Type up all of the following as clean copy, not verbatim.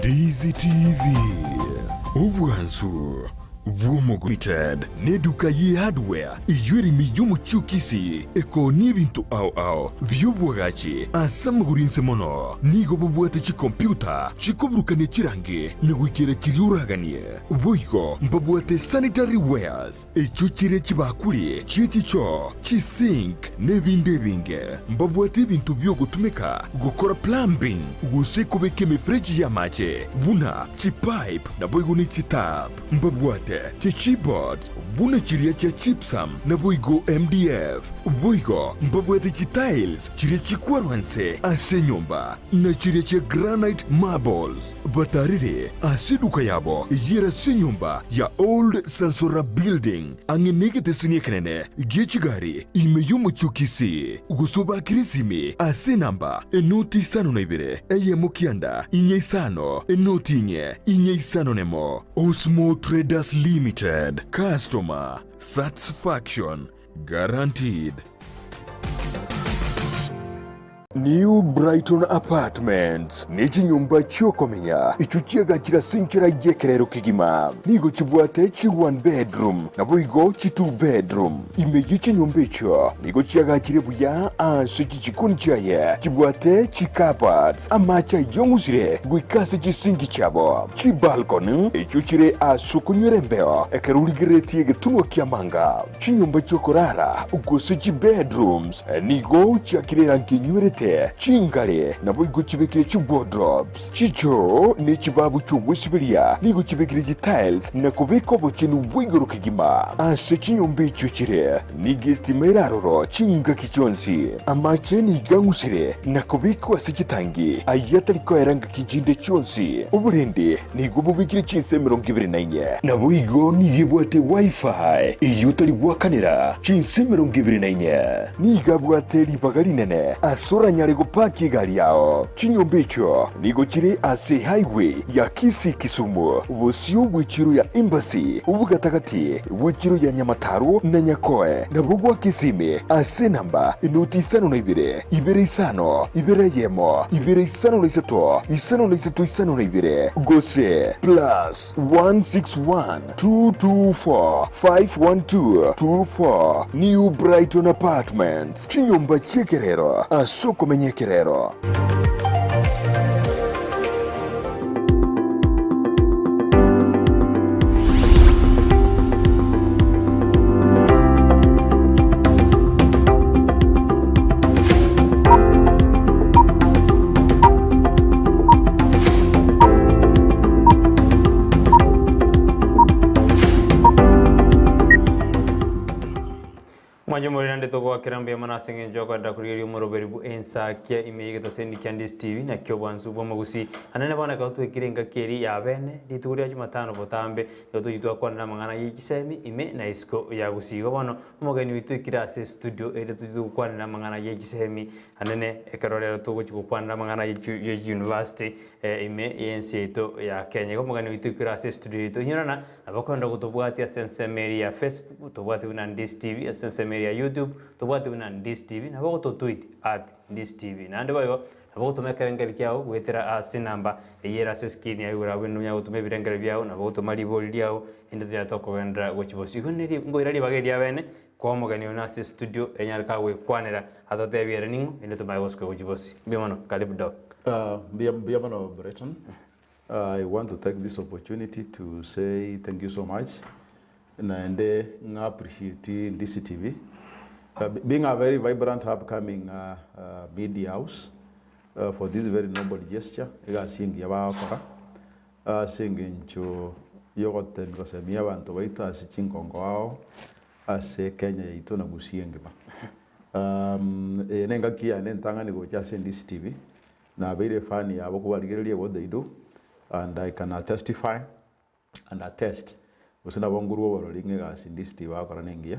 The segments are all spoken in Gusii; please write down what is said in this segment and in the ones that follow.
Ndizi TV, obwansu bw'omogo Limited neduka ye hardware eyio ere ime y'omochie o Kisii ekoonia ebinto ao ao bi'obwagachi ase amagoro inse mono. Nigo bobwate chikompyuta chikoburukania chirangi na goikera chiria oraganie. Boigo mbabwate sanitary wares Echio chire chibakuri chie chichoo, chisink, na ebinde ebinge. Mbabwate ebinto bi'ogotumeka gokora plumbing gose kobeka emefereji y'amache buna chipipe naboigo ne chitap. Mbabwate chichipboards buna chiria chia gypsum naboigo MDF. Boigo mbabwate chitiles chiria chikwarwa nse ase enyomba na chiria chia granite marbles. Batarire ase eduka yabo eyio ere ase enyomba ya Old Sansora Building, ang'e negeteseni ekenene gie chigari ime y'omochie o Kisii, gose obakire esimi ase enamba enoti isano na ibere, eyemo kianda, inye isano, enoti inye, inye isano nemo. Osmo Traders Limited, Customer Satisfaction Guaranteed. New Brighton Apartments nechinyomba chi'okomenya echio chiagachire ase enchera y'ekerero kegima. Nigo chibwate chi one bedroom naboigo chi two bedroom. Ime ye chinyomba echio nigo chiagachire buya ase chichikoni chiaye chibwate chi cupboards, amache ayong'usire goika ase chisinki chiabo, chibalcony echio chire ase okonywera embeo ekero origereretie egetunwa ki'amanga, chinyomba chi'okorara gose chibedrooms. Nigo chiakire erangi enywerete, chingare, naboigo chibekire chiwardrobes, chichoo, ne chibaabu chi'ogwesiberia, nigo chibekire chitiles na kobeka obochenu bwa igoro kegima. Ase chinyomba echio chire, nigo estima ere aroro chingaki chionsi. Amache nigo ang'usire na kobekwa ase chitangi, ayio atari koera ngaki chinde chionsi. Oborendi nigo bobekire chinsa 24. Naboigo nigo ebwate Wi-Fi eyio otari goakanera chinsa 24. Nigo abwate ribaga rinene ase oranyare gopakia egari yao. Chinyomba echio nigo chire ase highway ya Kisii-Kisumu, bosio bw'echiro ya Embassy, obogatagati bw'echiro ya Nyamataro na Nyakoe, nabwo gwa Kisimi ase enamba enoti isano na ibere, ibere isano, ibere eyemo, ibere isano na isato, isano na isato isano na ibere, gose plus 161 224 512 24 New Brighton Apartments, chinyomba chi'ekerero ase okomenya ekerero. Mwanche more naende togoakera mbuya mono ase engencho y'okoenderera korigereria omoroberi bwe ensakia ime y'egetaseni kia Ndisi TV nakio obwansu bw'omogusi. Anene bono ekero twaikire engaki eria ya bene, rituko ria Jumatano botambe, nigo tochia twakwanera amang'ana ye chisemi ime na isiko ya Gusii. Igo bono omogeni oito oikire ase estudio eria tochia gokwanera amang'ana ye chisemi anene ekero rero togochia gokwanera amang'ana ye chi ye chiuniversity ime y'ense yaito ya Kenya. Igo omogeni oito oikire ase estudio yaito. Inyorana Nabo kogenda gotobwatia ase ensemo eria ya Facebook, tobwate buna Ndisi TV, ase ensemo eria ya YouTube, tobwate buna Ndisi TV, nabo ogototweet at Ndisi TV. Naende boigo, nabo ogotoma ekerengerio kiago goetera ase enamba eyio ere ase escreen yago igoro abwo onyare gotoma ebirengererio biago, nabo ogotoma ribori riago, inde tonyare tokogenderera gochia bosio. Igo neri nkoira ribaga eri riabene, koa omogeni one ase estudio enyare kagoekwanera atotebie ere ning'o, inde tomanye gosuka gochia bosio. Mbuya mono, karibu Doc. Mbuya mbuya mono Brighton. I want to take this opportunity to say thank you so much naende ng'a appreciate Ndisi TV being a very vibrant upcoming media house for this very noble gesture egasi engiya bagokora ase engencho yogotemia gosemia abanto baito ase chingongo ao ase Kenya yaito na Gusii engima. Eye nengaki yane entang'ani gocha ase Ndisi TV. Nabeire efani yabo kobarigereria what they do and I can attestify and attest gose nabo nkorwa oborori ng'a egasi ndisiti bagokora nengiya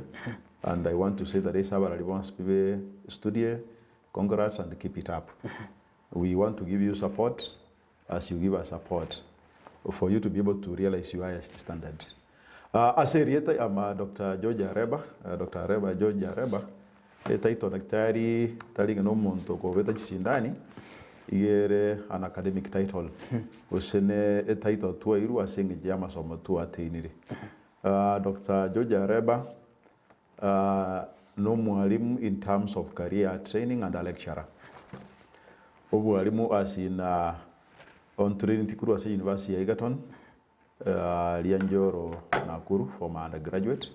and I want to say that ase abarari bonsi pi be studio congrats and keep it up. We want to give you support as you give us support for you to be able to realize your highest standards. Ase erieta I'm Doctor George Areba, Doctor Areba George Areba, Etaito daktari tari ng'a nomonto okobeta chisindani, Iga ere an academic title, gose ne etitle twairwe ase eng'encho y'amasomo twatenire. Doctor George Areba nomwalimu in terms of career training and a lecturer. Obwalimu as in on training korwa ase university ya Egerton, Ria Njoro Nakuru for my undergraduate.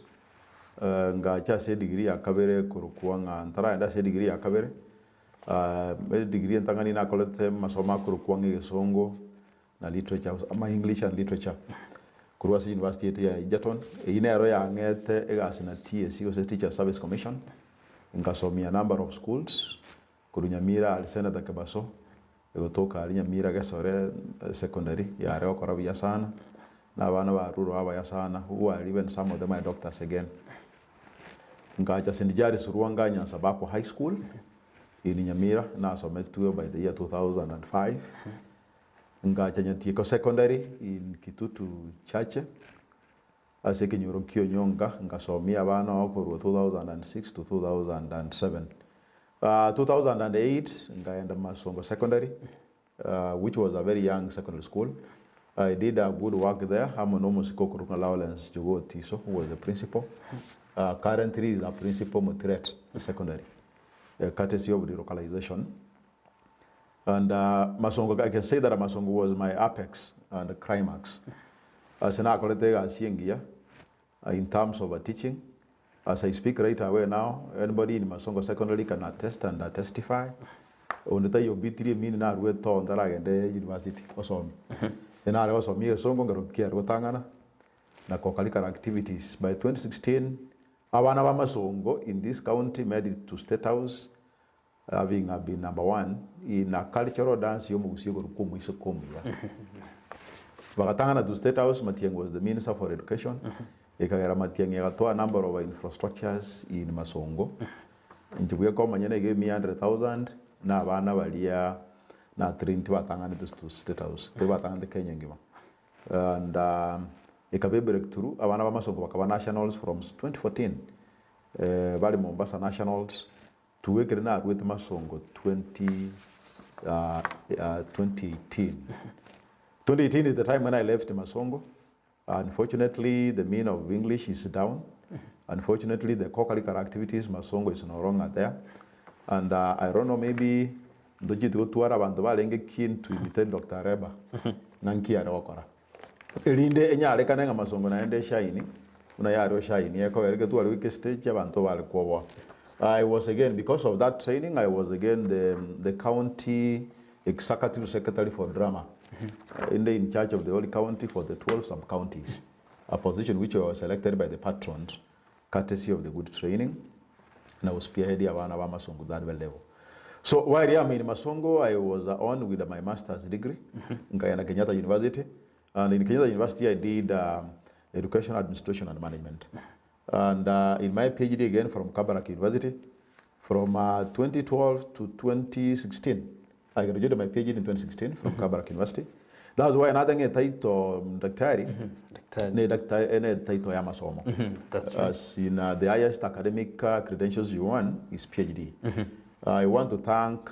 Ngacha ase edegree ya kabere korokwa ng'a ntaragenda ase edegree ya kabere, edegree entang'ani nakorete amasomo akorokwa ng'a egesongo na literature ama English and literature korwa ase university yaito ya Egerton. Eyio nero yang'ete egasi na TSC gose Teachers Service Commission, nkasomia a number of schools. Korwa Nyamira aria Senator Kebaso, egotoka aria Nyamira Gesore Secondary yare gokora buya sana, na abana barure abaya sana, who are even some of them are doctors again. Nkacha St. Jairus Rwanga Nyansabakwa High School in Nyamira, nasometwe by the year 2005. Nkacha Nyatieko Secondary in Kitutu Chache. Ase ekenyoro ki'onyonka ngasomia abana oo korwa 2006 to 2007. 2008 nkaenda Masongo Secondary which was a very young secondary school. I did a good work there amo na omosike okorokwa Lawrence Jogoo Otiso who was the principal. Currently he is a principal Mutiret Secondary courtesy of delocalization. And Masongo, I can say that Masongo was my apex and climax. Ase nakorete egasi engiya in terms of teaching. As I speak right away now, anybody in Masongo Secondary can attest and testify. Onde taiyo obitirie emini naruete oo ntaragende university gosomia. Nare gosomia egesongo nkero kiare gotang'ana na co-curricular activities. By 2016, abana ba Masongo in this county made it to State House Having been number one in a cultural dance y'omogusia igoro kw'omoiseke omuya. Bagatang'ana to State House, Matiang'i was the minister for education, ekagera Matiang'i agatoa a number of infrastructures in Masongo. Inche bweka omonyene iga emiya 100,000 na abana baria na trained tibatang'anete to State House, ekero batang'anete Kenya engima. And ekaba ebreakthrough, abana ba Masongo bakaba nationals from 2014, bare Mombasa nationals. Tugwekire naruete masongo 2018. 2018 is the time when I left Masongo. Unfortunately, the mean of English is down. Unfortunately, the co-curricular activities, Masongo is no longer there. And I don't know, maybe ntochieti gotwara abanto barenge keen to imitate Doctor Areba. Ng'a nki are gokora. Erinde enyarekane ng'a Masongo naende eshaini, buna yare oshaini ekogera egetware goika estage abanto bare kwoboa. I was again, because of that training, I was again the, the county executive secretary for drama. Inde in charge of the whole county for the 12 sub-counties, a position which I was selected by the patrons, courtesy of the good training, na gospearhead abana ba Masongo that very level. So while I'm in Masongo, I was on with my master's degree, nkaenda Kenyatta University, and in Kenyatta University I did education administration and management. And in my PhD again from Kabarak University, from 2012 to 2016, I graduated my PhD in 2016 from Kabarak University. That's why nateng'e title daktari, ne daktari ne title ya masomo. That's right. As in the highest academic credentials you want is PhD. I want to thank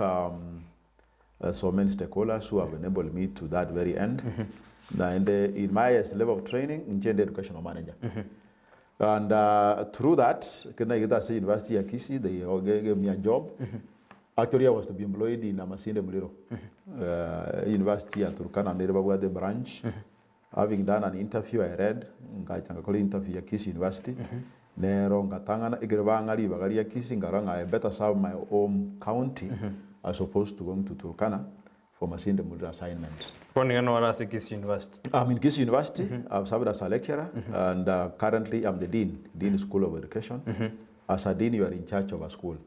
so many stakeholders who have enabled me to that very end. Naende in my highest level of training, inche ndi educational manager. And through that, ekero naigete ase university ya Kisii, they gave me a job. Actually, I was to be employed in Amasinde Muliro, university ya Turkana nere babwate branch. Having done an interview, I read, ngacha ngakora interview ya Kisii University, nero ngatang'ana, ekero bang'a ribaga ria Kisii, nkarora ng'a I better serve my home county as opposed to going to Turkana for Masinde Muliro assignments. Bono iga nore ase Kisii University. I'm in Kisii University, I've served as a lecturer, and currently I'm the dean, Dean School of Education. As a dean, you are in charge of a school.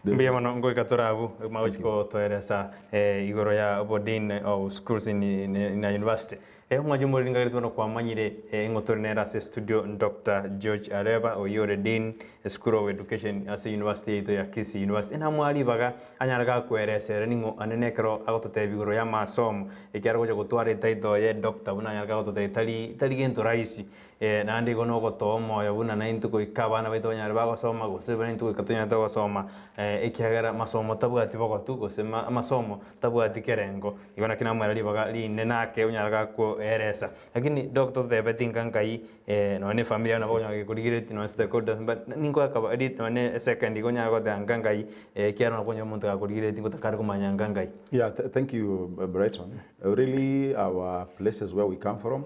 Mbuya mono ngoika tore abwo magochi gotoeresa igoro ya obo dean of schools in in a university. Omwancha omoriri ngagerete bono kwamanyire ng'o tore nere ase studio Doctor George Areba oyio ore dean school of education ase university yaito ya Kisii University. Namoa ribaga anyare gakoeresa ere ning'o ande nekero agototebia igoro ya amasomo ekiagera ogocha gotwara etitle ye doctor buna anyare gagototebia tari tari gento rahisi. Naende igo nogotoa omoyo buna naintwe goika abana baito banyare bagosoma, gose buna intwe goika tonyarete gosoma. Ekiagera masomo tabwati bogotu, gose amasomo tabwati kerengo. Igo naki namoera ribaga rinene ake onyare gakoeresa. Lakini doctor totebeti nka nkai nonya na efamiri yao nabo okonyora gekorigeretie nonya stakeholders but ningoaka nonya na esecond igo onyare goteba nka nkai ekiagera nabo okonyora omonto gakorigeretie ngotakare komanya nka nkai. Yeah, thank you Brighton. Really our places where we come from,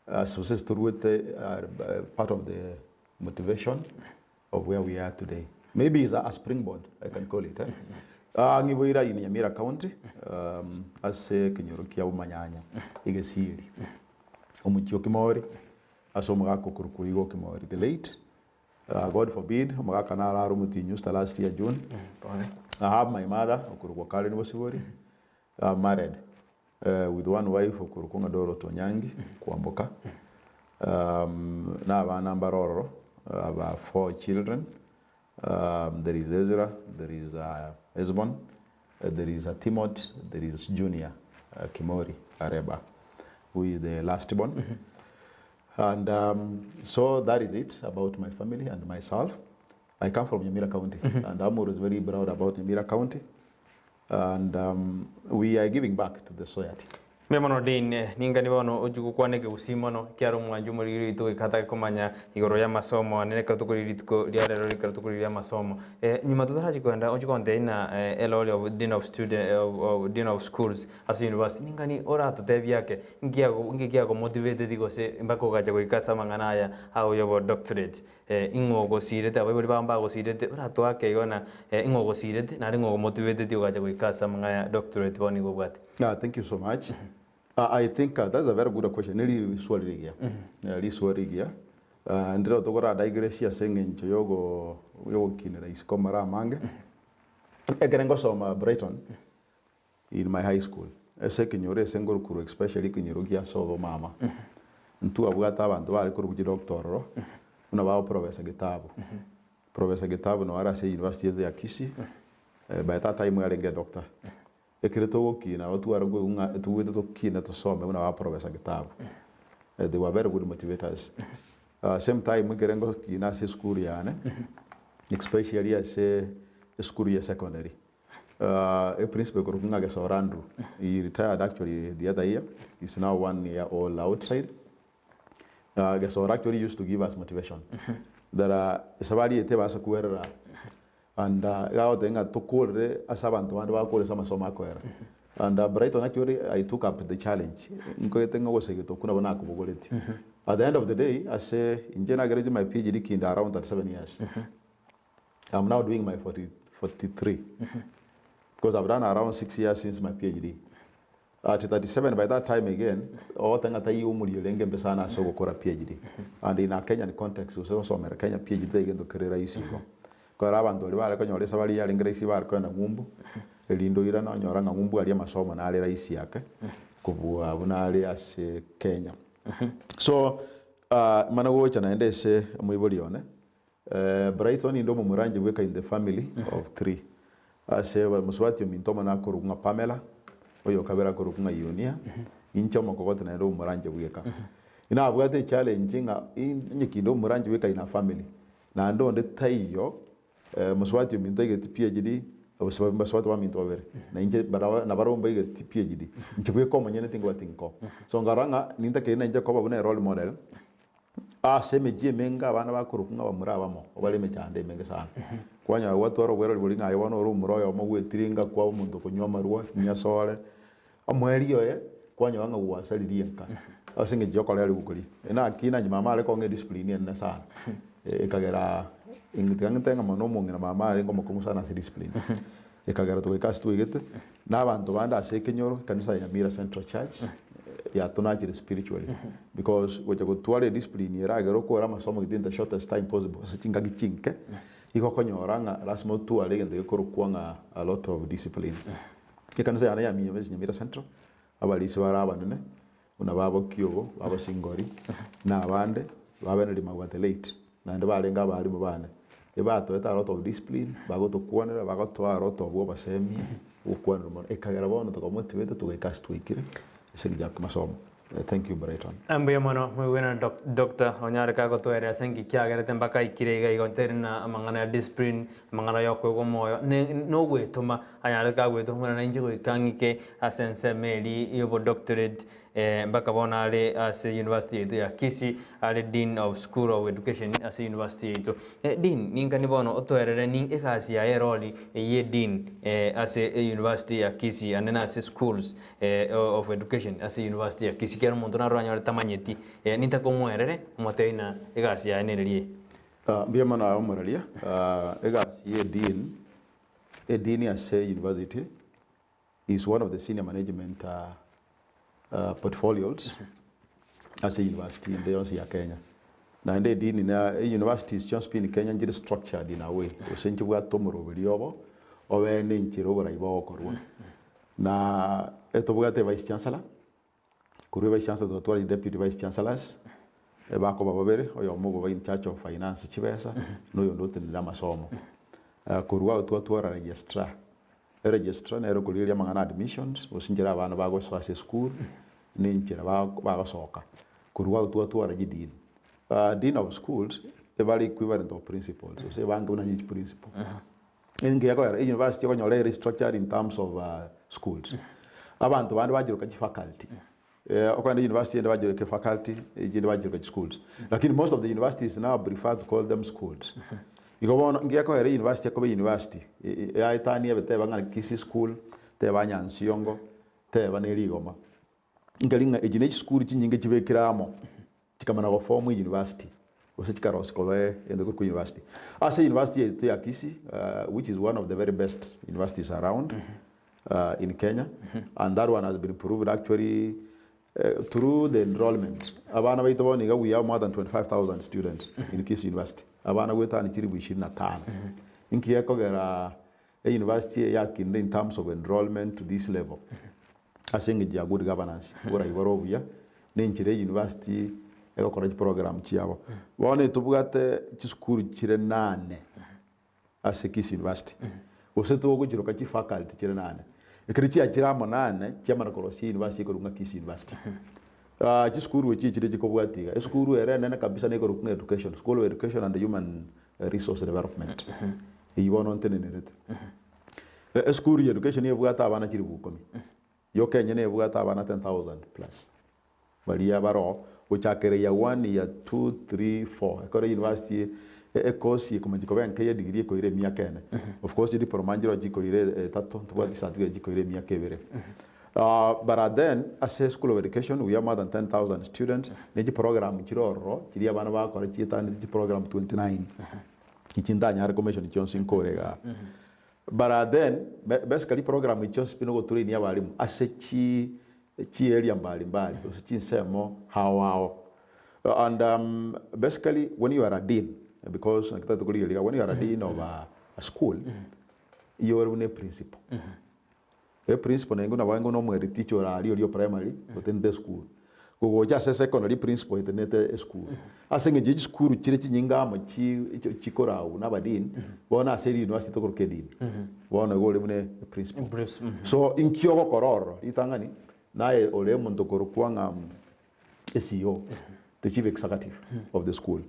ase gose toruete are part of the motivation of where we are today. Maybe is a springboard, I can call it. Eh? Ah, ng'iboira in Nyamira County, ase ekenyoro kia Bomanyanya, egesieri. Omochie o Kimori, ase omogaka okorokwa igo Kimori, the late, God forbid, omogaka narare omotinyu sta last year June. I have my mother, okorokwa Karen Bosibori, I'm married with one wife okorokwa ng'a Dorothy Onyangi Kwamboka, na abana mbare ororo, I have four children, there is Ezra, there is Esbon, there is Timothy, there is Junior Kimori Areba who is the last born. And so that is it about my family and myself. I come from Nyamira County and I'm always very proud about Nyamira County. And we are giving back to the society. Mbuya mono Dean, ningani bono ochie gokwana ekegusii mono, ekiagera omwancho omoriri oito goika atake komanya igoro y'amasomo ane ekero tokorigia rituko ria rero ekero tokorigia amasomo. Nyuma totarachia kogenda ochie gontebia ng'a erole of Dean of student of Dean of schools ase university, ningani oratotebie ake nki nki kiagomotiveteti gose mpaka ogacha goika ase amang'ana aya ago ya obodoctorate. Ing'o ogosirete, abaibori bao mbagosirete, oratoake igo na ing'o ogosirete, naende ing'o ogomotiveteti ogacha goika ase amang'ana ya doctorate bono nigo obwate. Ah, thank you so much. I think that's a very good question. Neri riswali rigiya. Riswali rigiya. Ndire tokora digress ase eng'encho yogo yogokinera isiko amara amange. Ekere ngosoma Brighton in my high school, ase ekenyoro ase ngorokuru especially ekenyoro gia sobo mama, ntwabwate abanto bare korokwa chidoctor ororo, buna ba professor Gitabu. Professor Gitabu noo are ase university eye ya Kisii, by that time arenge edoctor. Ekere togokina nabo tware koigwa ng'a tobwate tokine tosome buna ba professor Gitabu. They were very good motivators. Same time ekere ngokina ase esukuru yane, especially ase esukuru ya secondary, A principal ekorokwa ng'a Gesora Andrew, he retired actually the other year, he's now one year old outside. Gesora actually used to give us motivation that esabari eye tebasa kwerera and iga agoteba ng'a tokorere ase abanto bande bagokora ase amasomo akoera. And Brighton actually I took up the challenge, nkoete ng'a ogosegeta okwo nabo nakobogoretie. At the end of the day ase inche nageretie my PhD kinde around 37 years. I'm now doing my 40, 43 because I've done around 6 years since my PhD. At 37 by that time again, ogoteba ng'a taiyo omorio orenge mbe sana ase ogokora PhD. And in a Kenyan context, gose gosomera Kenya PhD tari gento kere rahisi igo. Ekero abanto baria bare konyora esabari yarenge rahisi bare kogenda ng'umbu, erinde oirane onyora ng'a ng'umbu aria amasomo nare rahisi ake kobua buna are ase Kenya. So, mana gocha naende ase omoibori one, Brighton inde omomura inche bweka in the family of three. Ase mosubati ominto omonene akorokwa ng'a Pamela, oyo okabere akorokwa ng'a Yunia, inche omokogote naende omomura inche bweka. Nabwate echallenge ng'a onye kinde omomura inche bweka in a family, naende onde taiyo, mosubati ominto aigeti PhD, abasubati baminto babere, na inche nabarobwo mbaigeti PhD, inche bweka omonyene tingobati nko. So nkarora ng'a nintakeire nainche koba buna erole model. Ase emechie emenge abana bakorokwa ng'a bamura abamo, bare emechando emenge sana. Kwanyora gwatwara obwerori boria ng'a aye bono ore omura oyomo gwetiringa kwaba omonto okonywa amarwa, chinyasore, omoerio oye kwanyora ng'a gwasaririe enka ase eng'encho yokorera riguko riria. Naki naki mama are kong'a ediscipline enene sana, ekagera tiga ng'ete ng'a mono omong'ina mama arenge omokong'u sana ase discipline. Ekagera togaika ase twaigete, na abanto bande ase ekenyoro, ekanisa ya Nyamira Central Church, yatonachire spiritually because gocha gotwara ediscipline eragere okore amasomo within the shortest time possible ase chingaki chinke, igo okonyora ng'a lasima otware egento gekorokwa ng'a a lot of discipline. Ekanisa yane ya Nyamira Central, abarisia bare abanene, buna babo Kiobo, babo Singori, na abande, babeneria magwa the late, naende barenge abalimu bane. Ebatoete a lot of discipline, bagotokwanera, bagotoa a lot of obosemia, ogokwanera mono, ekagera bono tokamotivate togaika ase twaikire, ase eng'encho ya amasomo. Thank you Brighton. Mbuya mono moigwena Doctor onyare kagotoereria ase enki kiagerete mpaka aikire iga igo teri na amang'ana ya discipline amang'ana ya okoegwa omoyo ne nogwetoma anyare kagwetoma buna nainche goika ng'ike ase ensemo eri ya obodoctorate mpaka bono are ase university yaito ya Kisii are Dean of School of Education ase university yaito. Dean ninkani bono otoerere ni egasi yaye erori eyie Dean ase university ya Kisii ande na ase schools of education ase university ya Kisii kera omonto naro oranyore tamanyeti nintake omoerere omotebie ng'a egasi yaye nereri eye. Mbuya mono aye omoraria, egasi ye dean, edean ase university is one of the senior management portfolios ase university ende yonsi ya Kenya. Naende edean na universities chionsi pi in Kenya nchire structured in a way, gose nchibwate omoroberio obo, obe ne enchera oborai bogokorwa. Na etobwate vice chancellor, korwa vice chancellor totware deputy vice chancellors, bakoba babere, oyomo okoba in charge of finance chibesa, na oyonde otenenere amasomo. Korwa agwo twatwara registrar, eregistrar nere okorigereria amang'ana admissions, gose enchera abana bagosoa ase esukuru, na enchera bagosoka. Korwa agwo twatwara chidean, dean of schools, ebare equivalent of principals, gose ebange buna chiprincipal. Engiya koera university okonyora ere structured in terms of schools. Abanto bande bachiroka chifaculty. Okogenda university ende bachiroka efaculty, echinde bachiroka chischools. Lakini most of the universities now prefer to call them schools. Igo bono ngiya koera university ekoba university, yaetania ebe teba ng'a Kisii school, teba Nyansiongo, teba ne Rigoma. Nkeri ng'a echi ne chisukuru chinyinge chibekire amo, chikamana goform university, gose chikarosia koba egento korokwa university. Ase university yaito ya Kisii, which is one of the very best universities around in Kenya, and that one has been proved actually through the enrollment. Abana baito bono iga we have more than 25,000 students in Kisii University, abana goetania chilifu ishirini na tano. Inki gekogera university eye yakinire in terms of enrollment to this level? Ase engencho ya good governance, oborai bore obuya, na enchera eyunivasiti egokora chiprogram chiabo. Bono etobwate chisukuru chire nane ase Kisii University, gose togochiroka chifaculty chire nane. Ekero chiachire amo nane, chiamana korosia eyunivasiti ekorokwa ng'a Kisii University. Chisukuru echi chire chikobwatia iga, esukuru ere enene kabisa nekorokwa ng'a education, school of education and human resource development, eyio bono ntenenerete. Esukuru ya education ebwate abana chilifu ikomi, yoka enyene ebwate abana 10,000 plus baria baroo gochakera year one, year two, three, four. Ekero university ekosi ekomanya koba enke ya degree ekoira emiaka ene. Of course chidiploma nchiroo chikoira etato, ntobwate chicertificate chikoira emiaka ebere. But then ase school of education we have more than 10,000 students, ne chiprogram chire ororo chiria abana bagokora chietang'anete chiprogram 29. Inche ntanyare commission chionsi nkore igaa. But then basically program echi chionsi pi nogotrainia abalimu ase chi chi area mbali mbali gose chinsemo ao ao. And basically when you are a dean because naki totagete korigereria iga when you are a dean of a school igo ore buna eprinciple. Eprinciple naende nabo aye buna teacher ore aria oria o primary otenenete esukuru. Gogocha ase secondary principal otenenete esukuru. Ase eng'encho ye chisukuru chire chinyinge amo chi chikorau na abadean, bono ase university tokoroka edean. Bono igo ore buna eprinciple. So inki ogokora ororo? Ritang'ani, naye ore omonto okorokwa ng'a CEO, the chief executive of the school,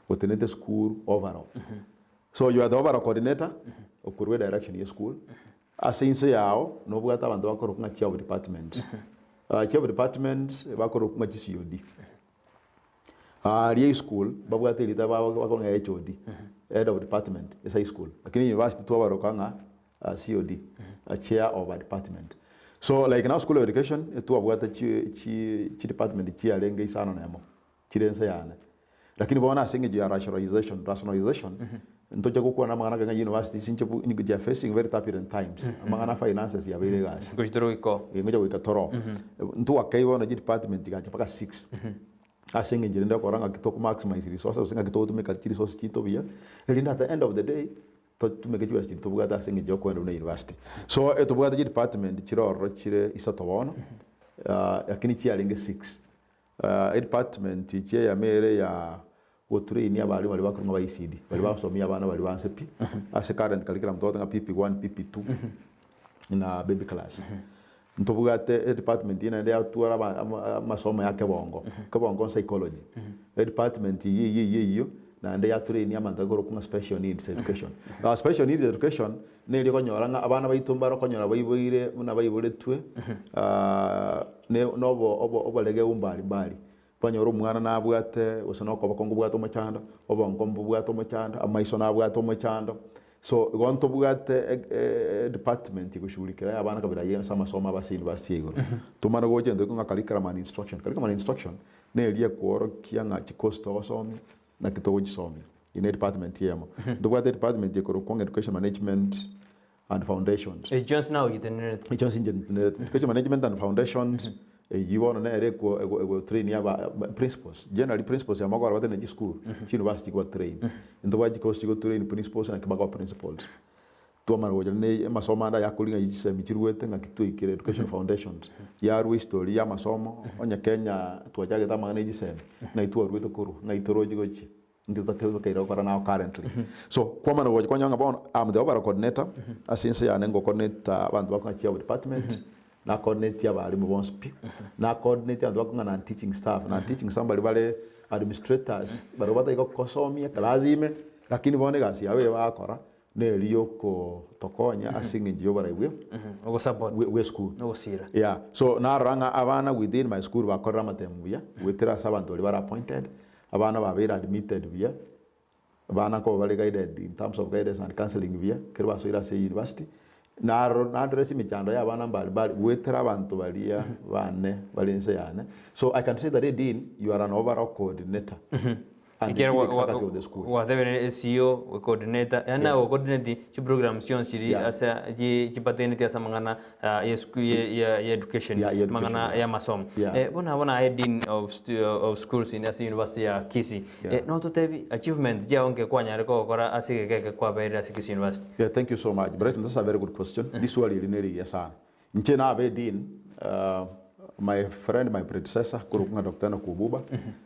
otenenete esukuru overall. So you are the overall coordinator, okorwa edirection ya esukuru. Ase inse yao nobwate abanto bakorokwa ng'a chair of departments. Chair of departments bakorokwa ng'a chi COD. Aria eschool babwate erieta bakorokwa ng'a HOD, head of department ase high school. Lakini university twabaroka ng'a COD, chair of a department. So like now school of education etwabwate chi chi chi department chiarenge isano na emo. chire ense yane. Lakini bono ase eng'encho ya rationalization, rationalization, ntoche gokwana amang'ana ake ng'a universities inche bu they are facing very turbulent times. Amang'ana a finances yabeire egasi. Ngochi tore goika oo. Eh, ngocha goika toro. Ntwakei bono chidepartment chigacha mpaka six. Ase eng'encho rende okora ng'aki toko maximize resources gose ng'aki togotumeka chiresources chiaito buya, erinde at the end of the day, totumeke chibesa chiria tobwate ase eng'encho ya okoenda buna university. So etobwate chidepartment chire ororo chire isato bono, lakini chiarenge six. Edepartment chi'eyamo ere ya gotrainia abarimu baria bakorwa ng'a ba ECD, baria bagosomia abana baria ba nse pi, ase current curriculum togoteba ng'a PP1, PP2 na baby class. Ntobwate edepartment eye naende yatwara aba ama amasomo ya kebongo, kebongo psychology. Edepartment eyio eyio eyio eyio naende yatrain abanto bakorokwa ng'a special needs education. Special needs education neri okonyora ng'a abana baito mbare okonyora baiboire buna baiboretwe ne nobo obo oboregeu mbari mbari. Kwanyora omwana nabwate gose na okoboko nkobwate omochando, obongo mbobwate omochando, amaiso nabwate omochando. So igo ntobwate edepartment egoshughulikera ya abana kabere ayio ase amasomo abo ase university ya igoro. Tomane gocha intwe ng'a curriculum and instruction. Curriculum and instruction neri ekworokia ng'a chikosi togosomia naki togochisomia. Eye ne edepartment eyemo. Ntobwate edepartment ekorokwa ng'a education management and foundations. Echi chionsi nawe ochitenerete. Echi chionsi inche ntenerete. Education management and foundations, eyio bono nere eko ego egotrain aba principals. Generally principals amo okogora batenene chisukuru, chiuniversity chigobatrain. Intobwate chikosi chigotrain principals naki bakoba principals. Twamanya gocha ne amasomo ande ayakoria ng'a chisemi chiruete ng'aki twaikire education foundations. Yarwa history ya amasomo, onye Kenya twachagete amang'ana ya chisemi, ng'ai twaruete korwa, ng'ai torochi gochia. Intwe tokaire gokora nao currently. So, kwamana gocha kwanyora ng'a bono I'm the overall coordinator, ase ense yane ngo coordinate abanto bakong'a chiabo department, na coordinate abalimu bonsi pi, na coordinate abanto bakong'a non teaching staff, non teaching staff baria bare administrators, baria batari gokosomia class ime, lakini bono egasi yabo eye bagokora, neri yokotokonya ase eng'encho y'oborai bwe Ogosupport. bwe bwe esukuru. Ogosira. Yeah, so narora ng'a abana within my school bakorire amatemu buya, goetera ase abanto baria bare appointed, abana babeire admitted buya, abana nkoba bare guided in terms of guidance and counselling buya, ekero basoire ase university, naro naddress emechando ya abana mbari mbari goetera abanto baria bane bare inse yane. So I can say that a dean, you are an overall coordinator and the Ekiagera chief executive of the school. gwatebire SEO, coordinator, yaani Yeah. naye gocoordinate chiprogram chionsi chiri Yeah. ase chi chipateneti ase amang'ana ah, ya esku ya ya ya education, Yeah, ya education, amang'ana yeah. ya amasomo. Yeah. Eh, bono abwo naye dean of stu of schools in ase university ya Kisii. Yeah. Eh, nototebi achievements chiago nki kwanyare kogokora ase egeka eke kwabeire ase Kisii University? Yeah, thank you so much. Brighton, that's a very good question. Riswali eri nerigiya sana. Inche nabe dean, uh, my friend, my predecessor, korokwa ng'a Doctor Enock Obuba,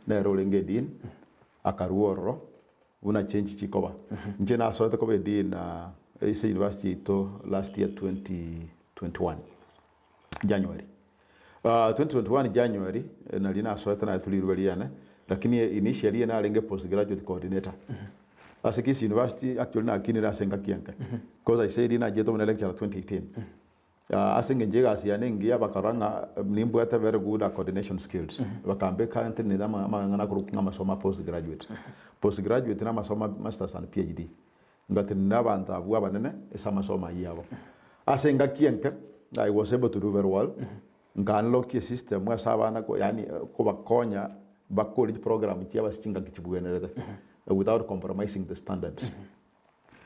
nere orenge dean, akarua ororo, buna change chikoba. Inche nasoete koba edean uh, ase university yaito last year 2021 January. Uh, 2021 January, eh, nari nasoete naye turi riruba riane, lakini initially narenge postgraduate coordinator. Ase Kisii University actually nakinire ase engaki enke, because I said nachete buna lecturer 2018. Ase engencho y'egasi yane engiya bakarora ng'a nimbwate very good coordination skills, bakambeka ntenenete amang'ana akorokwa ng'a amasomo a postgraduate. Postgraduate na amasomo a masters and PhD. Ngatenena abanto abwo abanene ase amasomo ayio abo. Ase engaki enke, I was able to do very well, nka unlock esystem ase abana yaani kobakonya bakore chiprogram chiabo ase chingaki chibwenerete without compromising the standards.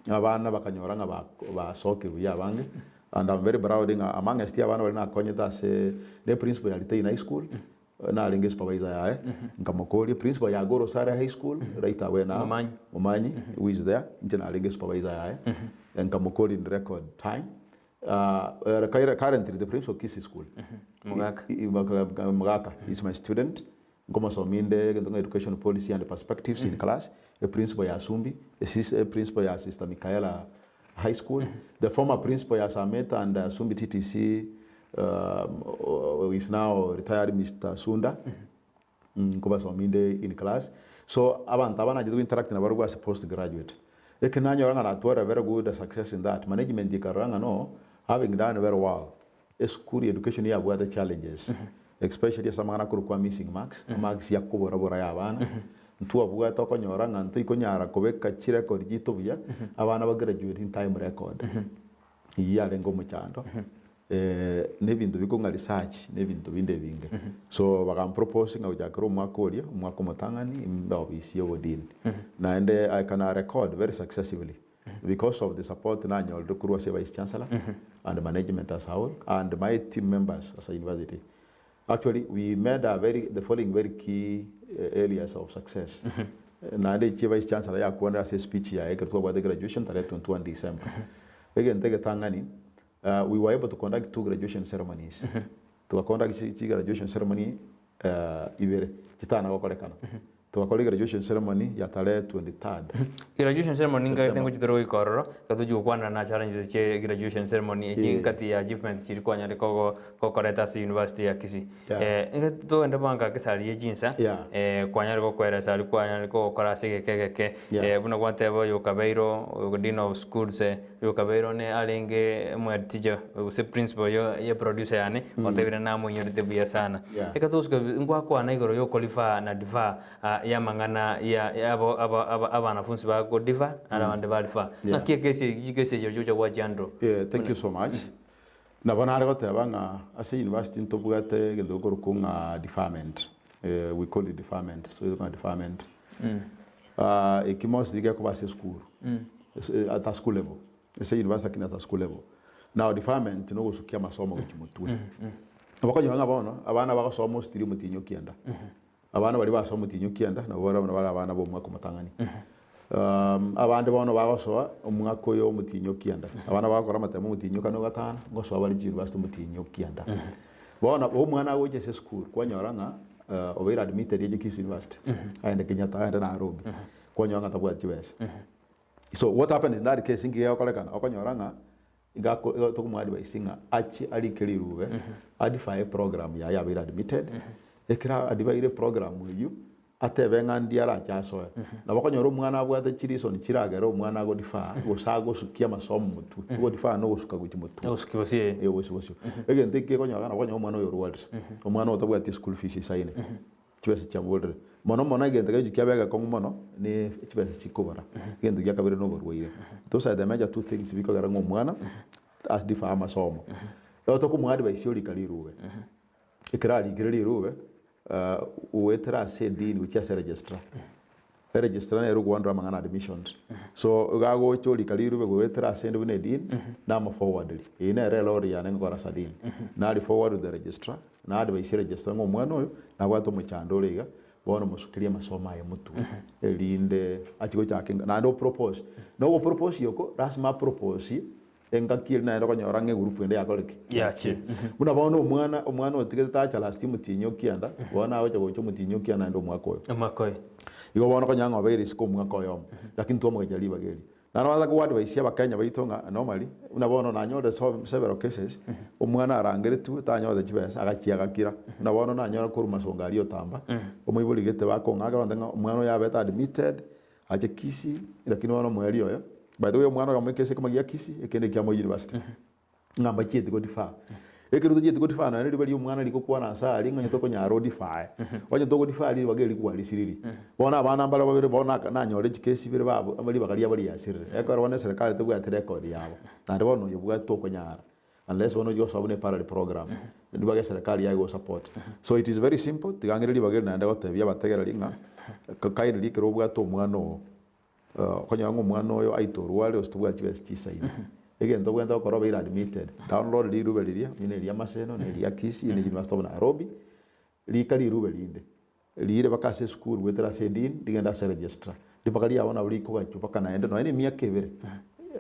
Abana bakanyora ng'a basokire buya abange, and I'm very proud ng'a amongst abana baria nakonyete ase ne principal ya Litein High School, narenge supervisor yaye, nkamokoria principal ya Gorosare High School right away now, Momanyi. Momanyi who is there, inche narenge supervisor yaye, nkamokoria in record time. Currently the principal of Kisii School, Mogaka. Mogaka is my student, Nkomosomia inde egento ng'a Education Policy and Perspectives in Class, e principal ya Sumbi, e principal ya Sister Michaela High School, the former principal ya Sameta and Sumbi TTC is now retired Mister Sunda, nkobasomia inde in class. So abanto aba nachete go interact nabarobwo ase postgraduate. Ekero nanyora ng'a natwara very good success in that, management ekarora ng'a no, having done very well, Esukuru ya education yabwate challenges especially ase amang'ana akorokwa missing marks, amarks ya kobora bora ya abana. Ntwabwate okonyora ng'a ntoikonyara kobeka chirecord chiaito buya, abana ba graduate in time record. Eyio yarenge omochando na ebinto bikong'a research na ebinto binde ebinge. So bakampropose ng'a gochakera omwaka oria, omwaka omotang'ani mbe ofisi ya obodini. Naende I can record very successively. Because of the support nanyorire korwa ase Vice Chancellor and management as a whole and my team members as a university. Actually we made a very the following very key areas of success. Naende echi Vice Chancellor yakwanire ase speech yaye ekero twabwate graduation tarehe 21 December. Egento egetang'ani we were able to conduct two graduation ceremonies. Tuga conduct chi graduation ceremony ibere chitana gokorekana. Togakora egraduation ceremony ya tarehe 23rd. Graduation ceremony nkagete September. ngochi tore goika ororo, ekero tochi gokwanera na challenges chie graduation ceremony echi Eh. nkati ya achievements chiria kwanyarire kogo gokoreta ase university ya Kisii. Yeah. Eh, nigo togende bwango ake esari ye chinsa, Yeah. eh, kwanyarire gokoeresa aria kwanyarire kogokora ase egeka egeke, Yeah. eh, buna gwateba oyo okabeire oyo dean of schools eh, oyo okabeire one arenge omo-head teacher gose principal yo ye producer yane, otebire namoinyorete buya sana. Yeah. Ekero togosuka ngwakwana igoro ya okorifer na defer ya amang'ana ya ya abo aba aba abanafunsi bago defer naro abande ba refer. Yeah. Ng'aki ekesi eki chikesi echi chigocha gwachiandorwa? Yeah, thank you so much. Nabo nare goteba ng'a ase university ntobwate egento gekorokwa ng'a deferment, we call it deferment, so ng'a deferment. Eki mostly gekoba ase esukuru, ase at a school level, ase university lakini at a school level. Now deferment na ogosukia amasomo gochia motwe. Nabo okonyora ng'a bono, abana bagosoma mostly omotienyi o kianda, Abana baria basoa omotienyi o kianda nabo barabwo nabare abana b'omwaka omotang'ani. Abande bono bagosoa omwaka oyo omotienyi o kianda. Abana bagokora amatemo omotienyi o kane o gatano, ngosoa bare chiuniversity omotienyi o kianda. Bono omwana agocha ase esukuru kwanyora ng'a obeire admitted ache Kisii University, aende Kenyatta, aende Nairobi, kwanyora ng'a tabwati chibesa. So what happens in that case, inki gegokorekana? Okonyora ng'a Iga ako igo tokomoadvise ng'a achie arike rirube, adefer eprogram yaye abeire admitted, ekero adeferire eprogram eyio, atebe ng'a ndi arache asoe. Nabo okonyora omwana abwate chireason chiragere omwana agodefer, gose agosukia amasomo motwe. Ogodefer na ogosuka gochia motwe. Ogosukia bosio eh. Eh, ogosukia bosio. Egento eke gekonyora nabo okonyora omwana oyo orwarire, omwana oyo otabwati eschool fees eisaine. Chibesa chiaborire. Mono mono egento kegochia kiaba egekong'u mono ne chibesa chikobora. Egento gia kabere na oborwaire. Those are the major two things bikogera ng'a omwana a defer amasomo. Ekero tokomoadvise orika rirube, ekero arikire rirube, goetera ase edini gochia ase registrar. Eregistrar nere ogoandora amang'ana admissions. So iga agocha orika rirube goetera ase ende buna edean, namoforwarderi. Eye nere erole yane ngokora ase dean. Nari forward to the registrar, na advise eregistrar ng'a omwana oyo nabwate omochando ore iga, bono mosukerie amasomo aye motwe, erinde achie gochaka enga naende opropose. Na ogopropose oko, lasima apropose engaki eria naende okonyora ng'a egroup ende yakorire ki? Yachire. Buna bono omwana, omwana otigete tacha last omotienyi o kianda, bono agocha gocha omotienyi o kianda naende omwaka oyo. Omwaka oyo. Igo bono okonyora ng'a obeire isiko omwaka oyomo, lakini twamogecha ribaga erio. Naende nabaasa koadvise abakenya baito ng'a normally, buna bono nanyorire so several cases, omwana arangeretigwe tanyorete chibesa, agachia agakira. Buna bono nanyora korwa masonga aria otamba, omoibori gete bakong'akera bantebia ng'a omwana oyo abete admitted, Ache Kisii, lakini bono omoerio oyo, by the way omwana oyomo ekese ekemo gia Kisii, ekende kia Moi University, ng'a mbachieti go defer. Ekero tochieti go defer nonya riba ria omwana rigokwana ase aria ng'a onye tokonyara o defer, onye togo defer ribaga eri kwarisiriri. Bono abana mbare babere bono naka nanyore chikesi ibere babo aba ribaga riabo riasirire. Ekero bono eserekari tebwati record yabo, naende bono oyobwate tokonyara unless bono ochie gosoa buna eparallel program, ribaga eserekari yaye egosupport. So it is very simple, tiga ng'ire ribaga eri naende gotebia abategereri ng'a kindly ekero obwate omwana oo, okonyora ng'a omwana oyo aite orware gose tobwati chibesa chisaine, egento obwenerete gokora obeire admitted, download rirube riria, onye na eria Maseno, na eria Kisii, na University of Nairobi, rika rirube rinde, riire mpaka ase esukuru goetera ase edean, rigende ase registrar. Ripaka riabo nabo rikogachwa mpaka naende nonya na emiaka ebere,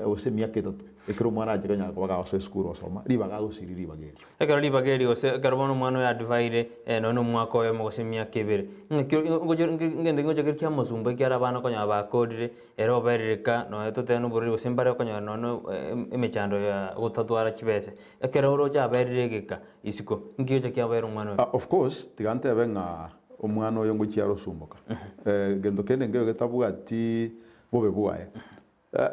gose emiaka etato, ekero omwana achire onyare koba kagosoa esukuru gosoma, ribaga agosiria ribaga erio. Ekero ribaga eri gose ekero bono omwana oyo adivaire, nonya na omwaka oyomo gose emiaka ebere, ng'aki ngocha ngento ki ngocha kere kiamosumba ekiagera abana okonyora bakorire, ere oberereka nonya totebe na oborwaire gose mbare okonyora nonya na emechando ya gotatwara chibese. Ekero oroche aberire egeka isiko, inki gegocha kiabera omwana oyo? Of course, tiga ntebe ng'a omwana oyo ngochia are osumboka. Gento kende nkeiyo getabwati bobe bwaye.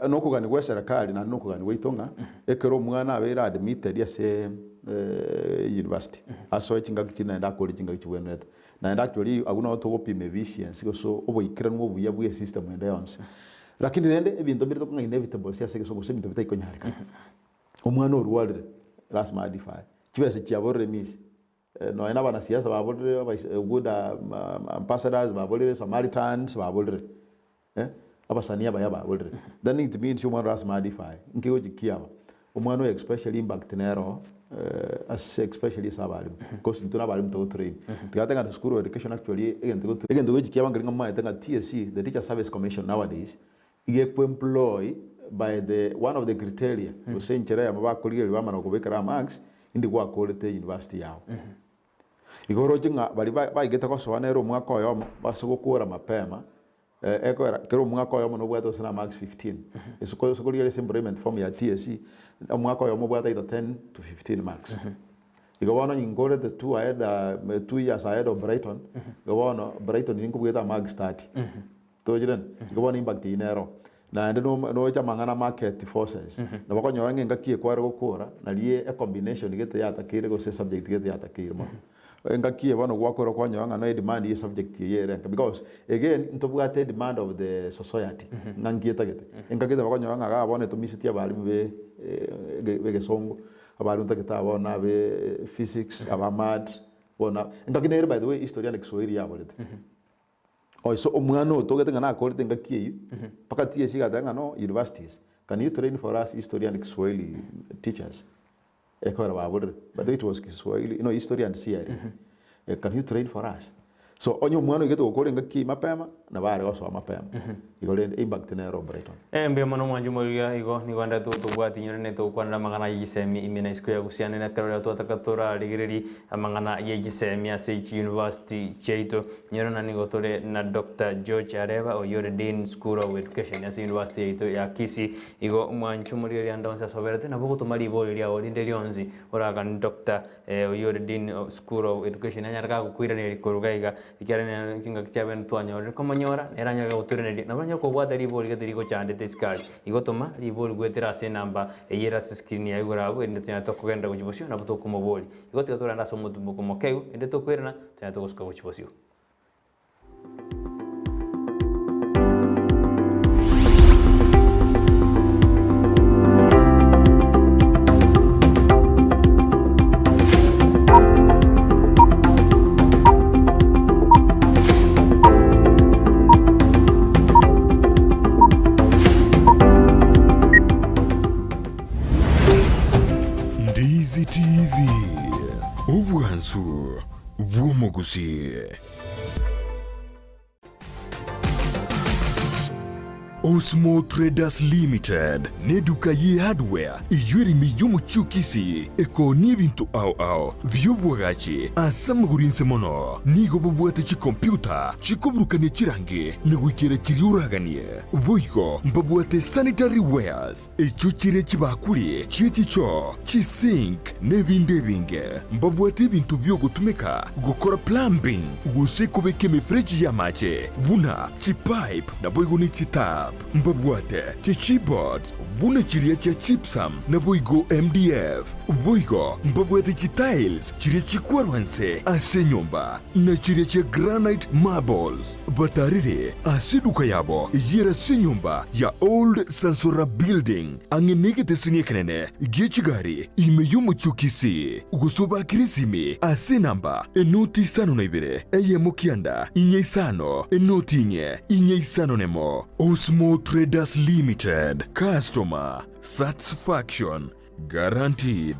Nokogania gwa eserekari naende nokogania gwaito ng'a ekero omwana abeire admitted ase university, asoe chingaki chiria naende akore chingaki chibwenerete. Naende actually agwo nabo togopima efficiency gose oboikeranu obuya bwa esystem ende yonsi. Lakini rende ebinto mbire tokong'a inevitable ase egesongo gose ebinto bitaikonyarekana. Omwana orwarire, lasima adefer, chibesa chiaborire misi, nonya na abanasiasa baborire, abais good ambassadors baborire, samaritans baborire, abasani abaya baborire. Then it means omwana lasima adefer, nki gochi kiaba? Omwana oyo especially impact nere oo ase especially ase abalimu, because intwe na abalimu togotrain. Tiga totebe ng'a school of education actually egento gotu egento gochi kiaba nkeri ng'a momaete ng'a TSC, the Teacher Service Commission nowadays, Iga ekwemploy by the one of the criteria gose enchera eyemo bakorigereria bamana gokobekera amarks indi gwakorete university yao. Igo oroche ng'a baria ba baigete gosoa nere omwaka oyomo base gokora mapema, ekogera kera omwaka oyomo nobwate gose na marks 15. Ase ko ase korigereria ase employment form ya TSC, omwaka oyomo obwate either 10 to 15 marks. Igo bono inkorete two ahead 2 years ahead of Brighton, igo bono Brighton ninkobwete amarks 30. Tochire? Igo bono impact eyio nero. Naende noche amang'ana market forces, nabo okonyora ng'a engaki ekware gokora, naria ecombination gete yatakeire gose esubject gete yatakeire mono. Engaki eye bono gwakora kwanyora ng'a no edemand ya esubject eye ere enke because again ntobwate edemand of the society ng'a nki etagete. Engaki nabo okonyora ng'a igaa bono etomisetie abalimu be egesongo, abalimu ntagete aba bono abe physics, aba maths, bono engaki nere by the way history and kiswahili yaborete. Ase omwana otogete ng'a nakorete engaki eyio, mpaka TSC egateba ng'a no universities, can you train for us history and Kiswahili teachers? Ekero baborire, by the way it was Kiswahili, no history and CRE. Eh, can you train for us? So onye omwana oigete gokora engaki eyio mapema, nabo are gosoa mapema. Igo rende impact nero Brighton. Mbuya mono mwanche omorigia igo nigo ande tobwati inyore ne togokwanera amang'ana ye chisemi ime na isiko ya gusii ande nekero riria twataka torarigererie amang'ana ye chisemi ase chiuniversity chiaito. Inyore na nigo tore na Doctor George Areba oyio ore Dean School of Education ase university yaito ya Kisii. Igo mwanche omorigereria ande onsi asoberete nabo ogotoma ribori riao rinde rionsi oraganie Doctor oyio ore Dean of School of Education anyare gagokoiraneria korwa iga iga ekiagera nere chingaki chia bene twanyorire komonyora nere anyare gotoiraneria. Nabo onye kobwate ribori gete rigochandete esikari, igo toma ribori goetera ase enamba eyio ere ase escreen yaye igoro abwo erinde tonyare tokogenderera gochia bosio nabo tokomoboria. Igo tiga torende ase omotumboko mokeigo erinde tokoirana tonyare togosuka gochia bosio. Ndizi TV, obwansu bw'omogusii. Osmo Traders Limited neduka ye hardware eyio ere ime y'omochie o Kisii ekoonia ebinto ao ao bi'obwagachi ase amagoro inse mono. Nigo babwate chikompyuta chikoburukania chirangi na goikera chiria oraganie. Boigo mbabwate sanitary wares Echio chire chibakuri chie chichoo, chisink, na ebinde ebinge. Mbabwate ebinto bi'ogotumeka gokora plumbing gose kobeka emefereji y'amache buna chipipe naboigo ne chitap. Mbabwate chichipboards buna chiria chia gypsum naboigo MDF. Boigo mbabwate chitiles chiria chikwarwa nse ase enyomba na chiria chia granite marbles. Batarire ase eduka yabo eyio ere ase enyomba ya Old Sansora Building, ang'e negeteseni ekenene gie chigari ime y'omochie o Kisii, gose obakire esimi ase enamba enoti isano na ibere, eyemo kianda, inye isano, enoti inye, inye isano nemo. Osmo Traders Limited, Customer Satisfaction Guaranteed.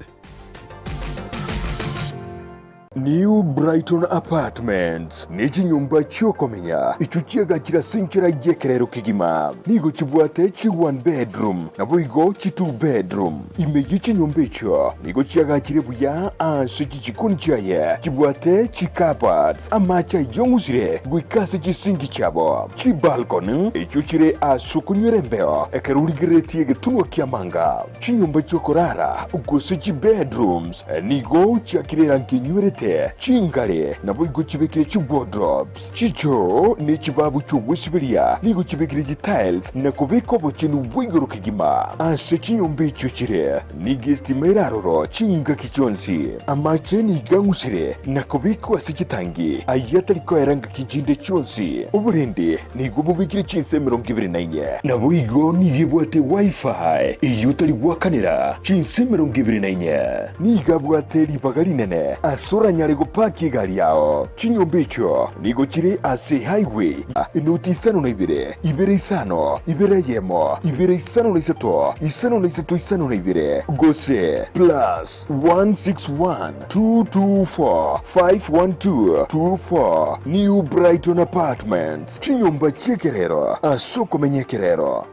New Brighton Apartments nechinyomba chiokomenya echio chiagachire ase enchera y'ekerero kegima. Nigo chibwate chi one bedroom naboigo chi two bedroom. Ime ye chinyomba echio nigo chiagachire buya ase chichikoni chiaye chibwate chi cupboards, amache ayong'usire goika ase chisinki chiabo, chibalcony echio chire ase okonywera embeo ekero origereretie egetunwa ki'amanga. Chinyomba chi'okorara, gose chibedrooms, nigo chiakire erangi enywerete, chingare naboigo chibekire chiwardrobes, chichoo ne chibabu chi'ogwesiberia nigo chibekire chitiles na kobeka obochenu bwa igoro kegima. Ase chinyomba echio chire nigo estima ere aroro chingaki chionsi. Amache nigo ang'usire na kobekwa ase chitangi ayio atari koera ngaki chinde chionsi. Oborendi Nigo bobekire chinsa 24. Naboigo nigo ebwate Wi-Fi eyio otari goakanera chinsa 24. Nigo abwate ribaga rinene ase oranyare gopaki egari yao. Chinyomba echio nigo chire ase highway enoti 52, ibere isano, ibere eyemo, ibere 53, 53 52, gose plus 161 224 512 24 New Brighton Apartments, chinyomba chi'ekerero ase okomenya ekerero.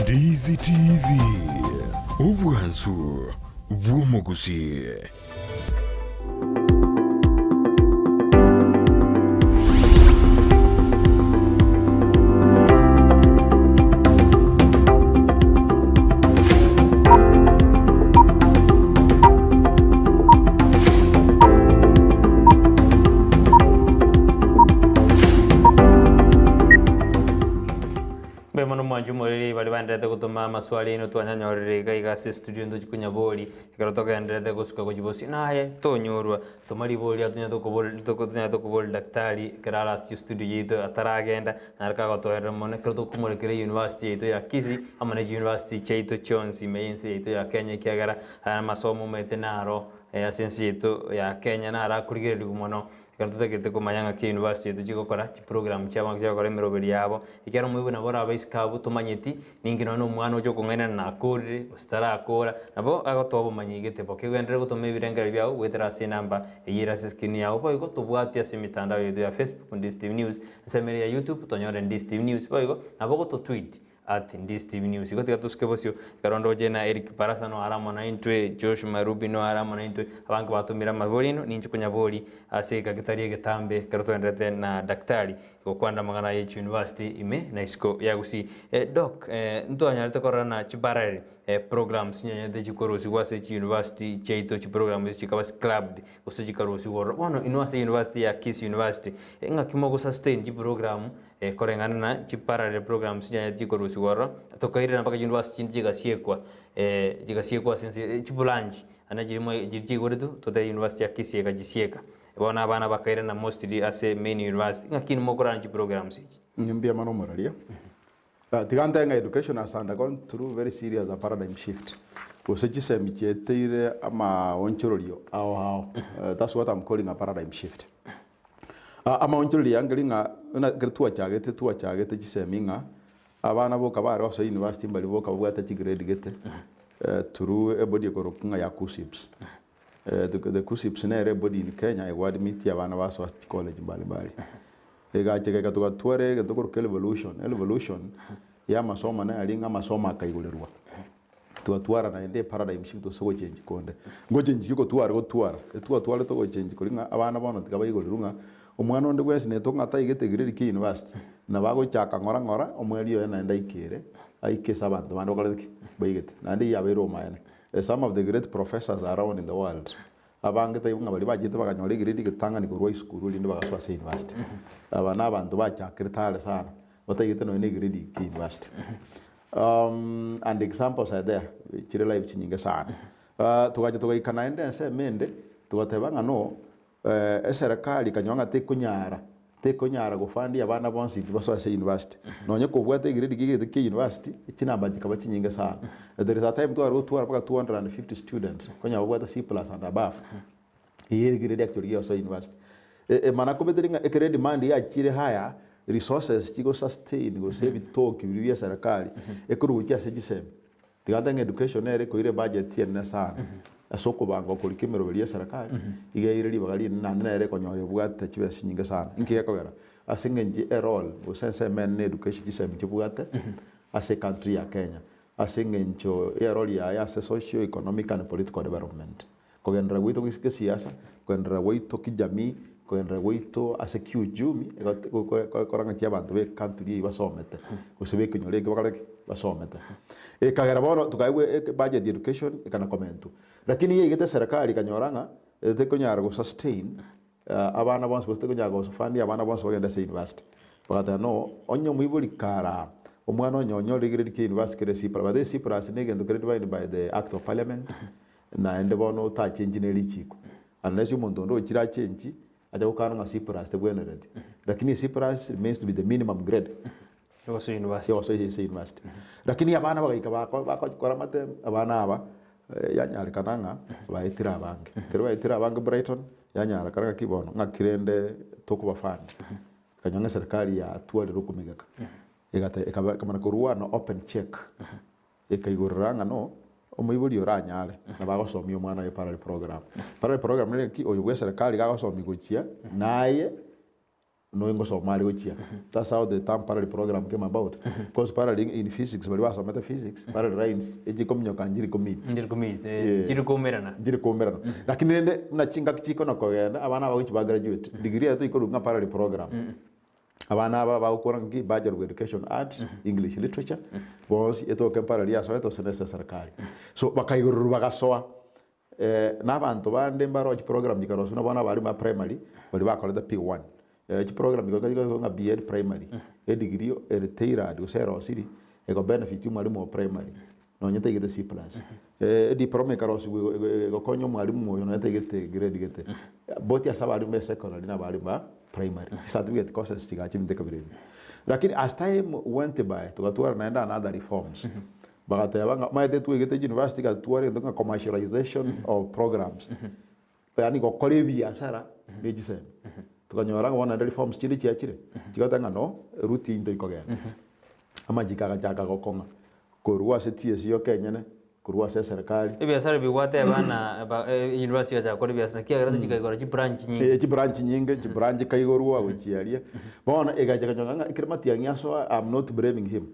Ndizi TV, obwansu. Obwansu bw'omogusii. Mbuya mono mwanche omoriri baria baenderete gotoma amaswali aino twanyanyorire iga iga ase estudio ntochi konyabori ekero togenderete gosuka gochia bosio naye tonyorwa toma ribori riago tonyare tokobori tonyare tokobori daktari ekero are ase chistudio chiaito ataragenda nare kagotoerera mono ekero tokomorekera eyunivasiti yaito ya Kisii amo ne chiyunivasiti chiaito chionsi ime ya ense yaito ya Kenya ekiagera aya amasomo omanyete naro ase ense yaito ya Kenya naro akorigereriwa mono. Ekero totagete komanya ng'aki eyunivasiti yaito chigokora, chiprogram chiabo ng'aki chigokora emeroberi yabo, ekiagera omoibori nabo orabe isiko abwo tomanyeti, ninki nonye na omwana oche okong'ainana nakorire gose tarakora, nabo agotoa obomanyi gete bo. Kegenderere gotoma ebirengererio biago goetera ase enamba eyio ere ase escreen yago, boigo tobwate ase emitandao yaito ya Facebook, Ndisi TV News, ensemo ere ya YouTube tonyore Ndisi TV News, boigo nabo ogototweet at Ndisi TV News. Igo tiga tosuke bosio, ekero ndoche na Eric Barasa noare amo naintwe, Josh Marubi noare amo naintwe, abange batomire amabori aino, ninche konyabori ase egeka getari egetambe ekero togendererete na daktari gokwana amang'ana ye chiuniversity ime na isiko ya Gusii. Doc, ntwanyarete korora na chiparallel programs chinyanyete chikorusigwa ase chiuniversity chiaito, chiprogram echi chikaba scrubbed gose chikarusigwa ororo. Bono inwe ase university ya Kisii University, ng'aki mogosustain chiprogram Koreng'ana na chiparallel programs chinyanya chikorusigwa ororo, tokairera mpaka university chinde chigasiekwa, chigasiekwa ase ense chibranch naende chirimo chiria chiigoretwe totebe university ya Kisii egachisieka. Bono abana bakairana mostly ase main university. Ng'aki inwe mokorana chiprograms echi? Mbuya mono omoraria. Tiga ntae ng'a education has undergone through very serious a paradigm shift. Gose chisemi chiaeteire amaonchorerio ao ao. That's what I'm calling a paradigm shift. Amaonchoreria ankeri ng'a buna ekero twachagete twachagete chisemi ng'a abana boka bare gosoa university mbari boka babwate chigrade gete through ebody ekorokwa ng'a ya KUCCPS. The KUCCPS nere ebody in Kenya egoadmit abana basoa chicollege mbali mbali. Egacha egaika togatwara egento ekorokwa evolution, evolution ya amasomo nari ng'a amasomo akaigorerwa. Twatwara naende eparadigm shift ase ogochengi konde. Ngochengi ki gotwara gotwara? Etwatwarete ogochengi koria ng'a abana bono tiga baigorerwe ng'a omwana onde bwensi naetwe ng'a taigete grade ki university, nabo agochaka ng'ora ng'ora omweri oye naende aikere, aike ase abanto bande bakorete ki? Baigete. Naende eyio yabeire omaene. Some of the great professors around in the world, abange taibo ng'a baria bachete bakanyora egrade egetang'ani korwa esukuru erinde bagasoa ase university. Aba na abanto bachakerete are sana, bataigete nonya na egrade ki university. And examples are there, chire live chinyinge sana. Togacha togaika naende ensemo ende, togateba ng'a no, eserekari ekanyora ng'a tekonyara, tekonyara gofundia abana bonsi pi basoe ase university. Nonye kobwate egrade ki kia university, chinamba chikaba chinyinge sana. There is a time tware gotwara mpaka 250 students, konya babwate C plus and above. Eye egrade actually gegosoa university. Emana kobeteri ng'a ekero edemand yachire higher, resources chigo sustain gose ebitoki biria bia eserekari ekorwa gochia ase chisemi. Tiga ntebe ng'a education nere ekoira ebudget enene sana ase okobanga okorika emeroberi ya eserekari, iga eire ribaga rinene naende nere ekonyora ebwate chibesa chinyinge sana. Inki gekogera? Ase eng'encho erole gose ensemo enene education chisemi chibwate ase ecountry ya Kenya, ase eng'encho erole yaye ase socio economic and political development. Kogenderera gwaito gesiasa, kogenderera gwaito kijamii, kogenderera gwaito ase kiuchumi, egokora ng'a abanto be ecountry eyio basomete, gose be ekenyoro ekio bakore ki? Basomete. Ekagera bono tokaegwa ebudget ya education ekana komentwa. Lakini yaigete eserekari ekanyora ng'a tekonyara go sustain abana bonsi gose tekonyara go fund abana bonsi bagende ase university. Bagateba no, onye omoibori kara omwana onye onyorire egrade kia university kere C plus, by the way C plus na egento kere defined by the act of parliament. Naende bono otachenchi ne richiiko, unless omonto onde ochire achenchi, ache gokana ng'a C plus tebwenereti. Lakini C plus remains to be the minimum grade Yogosoa university. yogosoa ase university. Lakini abana bagaika bako bakokora amatemo, abana aba yanyarekana ng'a baetire abange. Ekero baetire abange Brighton, yanyarekana ng'aki bono, ng'aki rende tokobafund. Ekanyora ng'a eserekari yatwarire okomegeka, egate ekaba ekamana korwana open cheque. Ekaigorera ng'a no omoibori oranyare nabo agosomia omwana oye parallel program. Parallel program nere ki? Oyo bwe eserekari iga agosomia gochia naye Noe ngosoma are gochia. That's how the term parallel program came about. Because parallel in physics, baria basomete physics, parallel lines, echikominyoka nchiri komeet. Nchiri komeet, eh, Yeah. nchiri koumerana. Nchiri koumerana. Lakini rende, buna chingaki chikona kogenda, abana aba gochia ba graduate, degree yaye toikorwa ng'a parallel program. Abana aba bagokora ng'aki, Bachelor of Education Arts, English Literature, bonsi etoke parallel yasoete gose nese eserikari. So bakaigorerwa bagasoa. Na abanto bande mbaro chiprogram chikaroswa nabo abana ba primary baria bakorete P1. Chiprogram chikaika chikaigwa ng'a B.Ed primary, edegree ere tailored gose erosiri ego benefit omwalimu o primary nonye taigete C plus. Ediploma ekarosiwa igo igo egokonya omwalimu oyo nonye taigete grade gete. Both ase abalimu ba esecondary na abalimu ba primary. Chicertificate courses chigacha ebinto ekabira ebio. Lakini as time went by togatwara naende another reforms. Bagateba ng'a omanyete twegete university iga tware egento ng'a commercialization of programs, yaani gokora ebiasara ne chisemi. Tokanyora ng'a bono naende reforms chinde chiachire, chigateba ng'a no, eroute eyio ntoikogenda. Amachiko agachaka gokong'a, korwa ase TSC yoka enyene, korwa ase eserekari. Ebiasara ebi gwateba ng'a ba university egachaka gokora ebiasara naki egerete chikaigora chibranch nyinge. Eh, chibranch nyinge, chibranch ikaigorwa gochia aria. Bono egacha ekanyora ng'a ekero Matiang'i asoa, I'm not blaming him.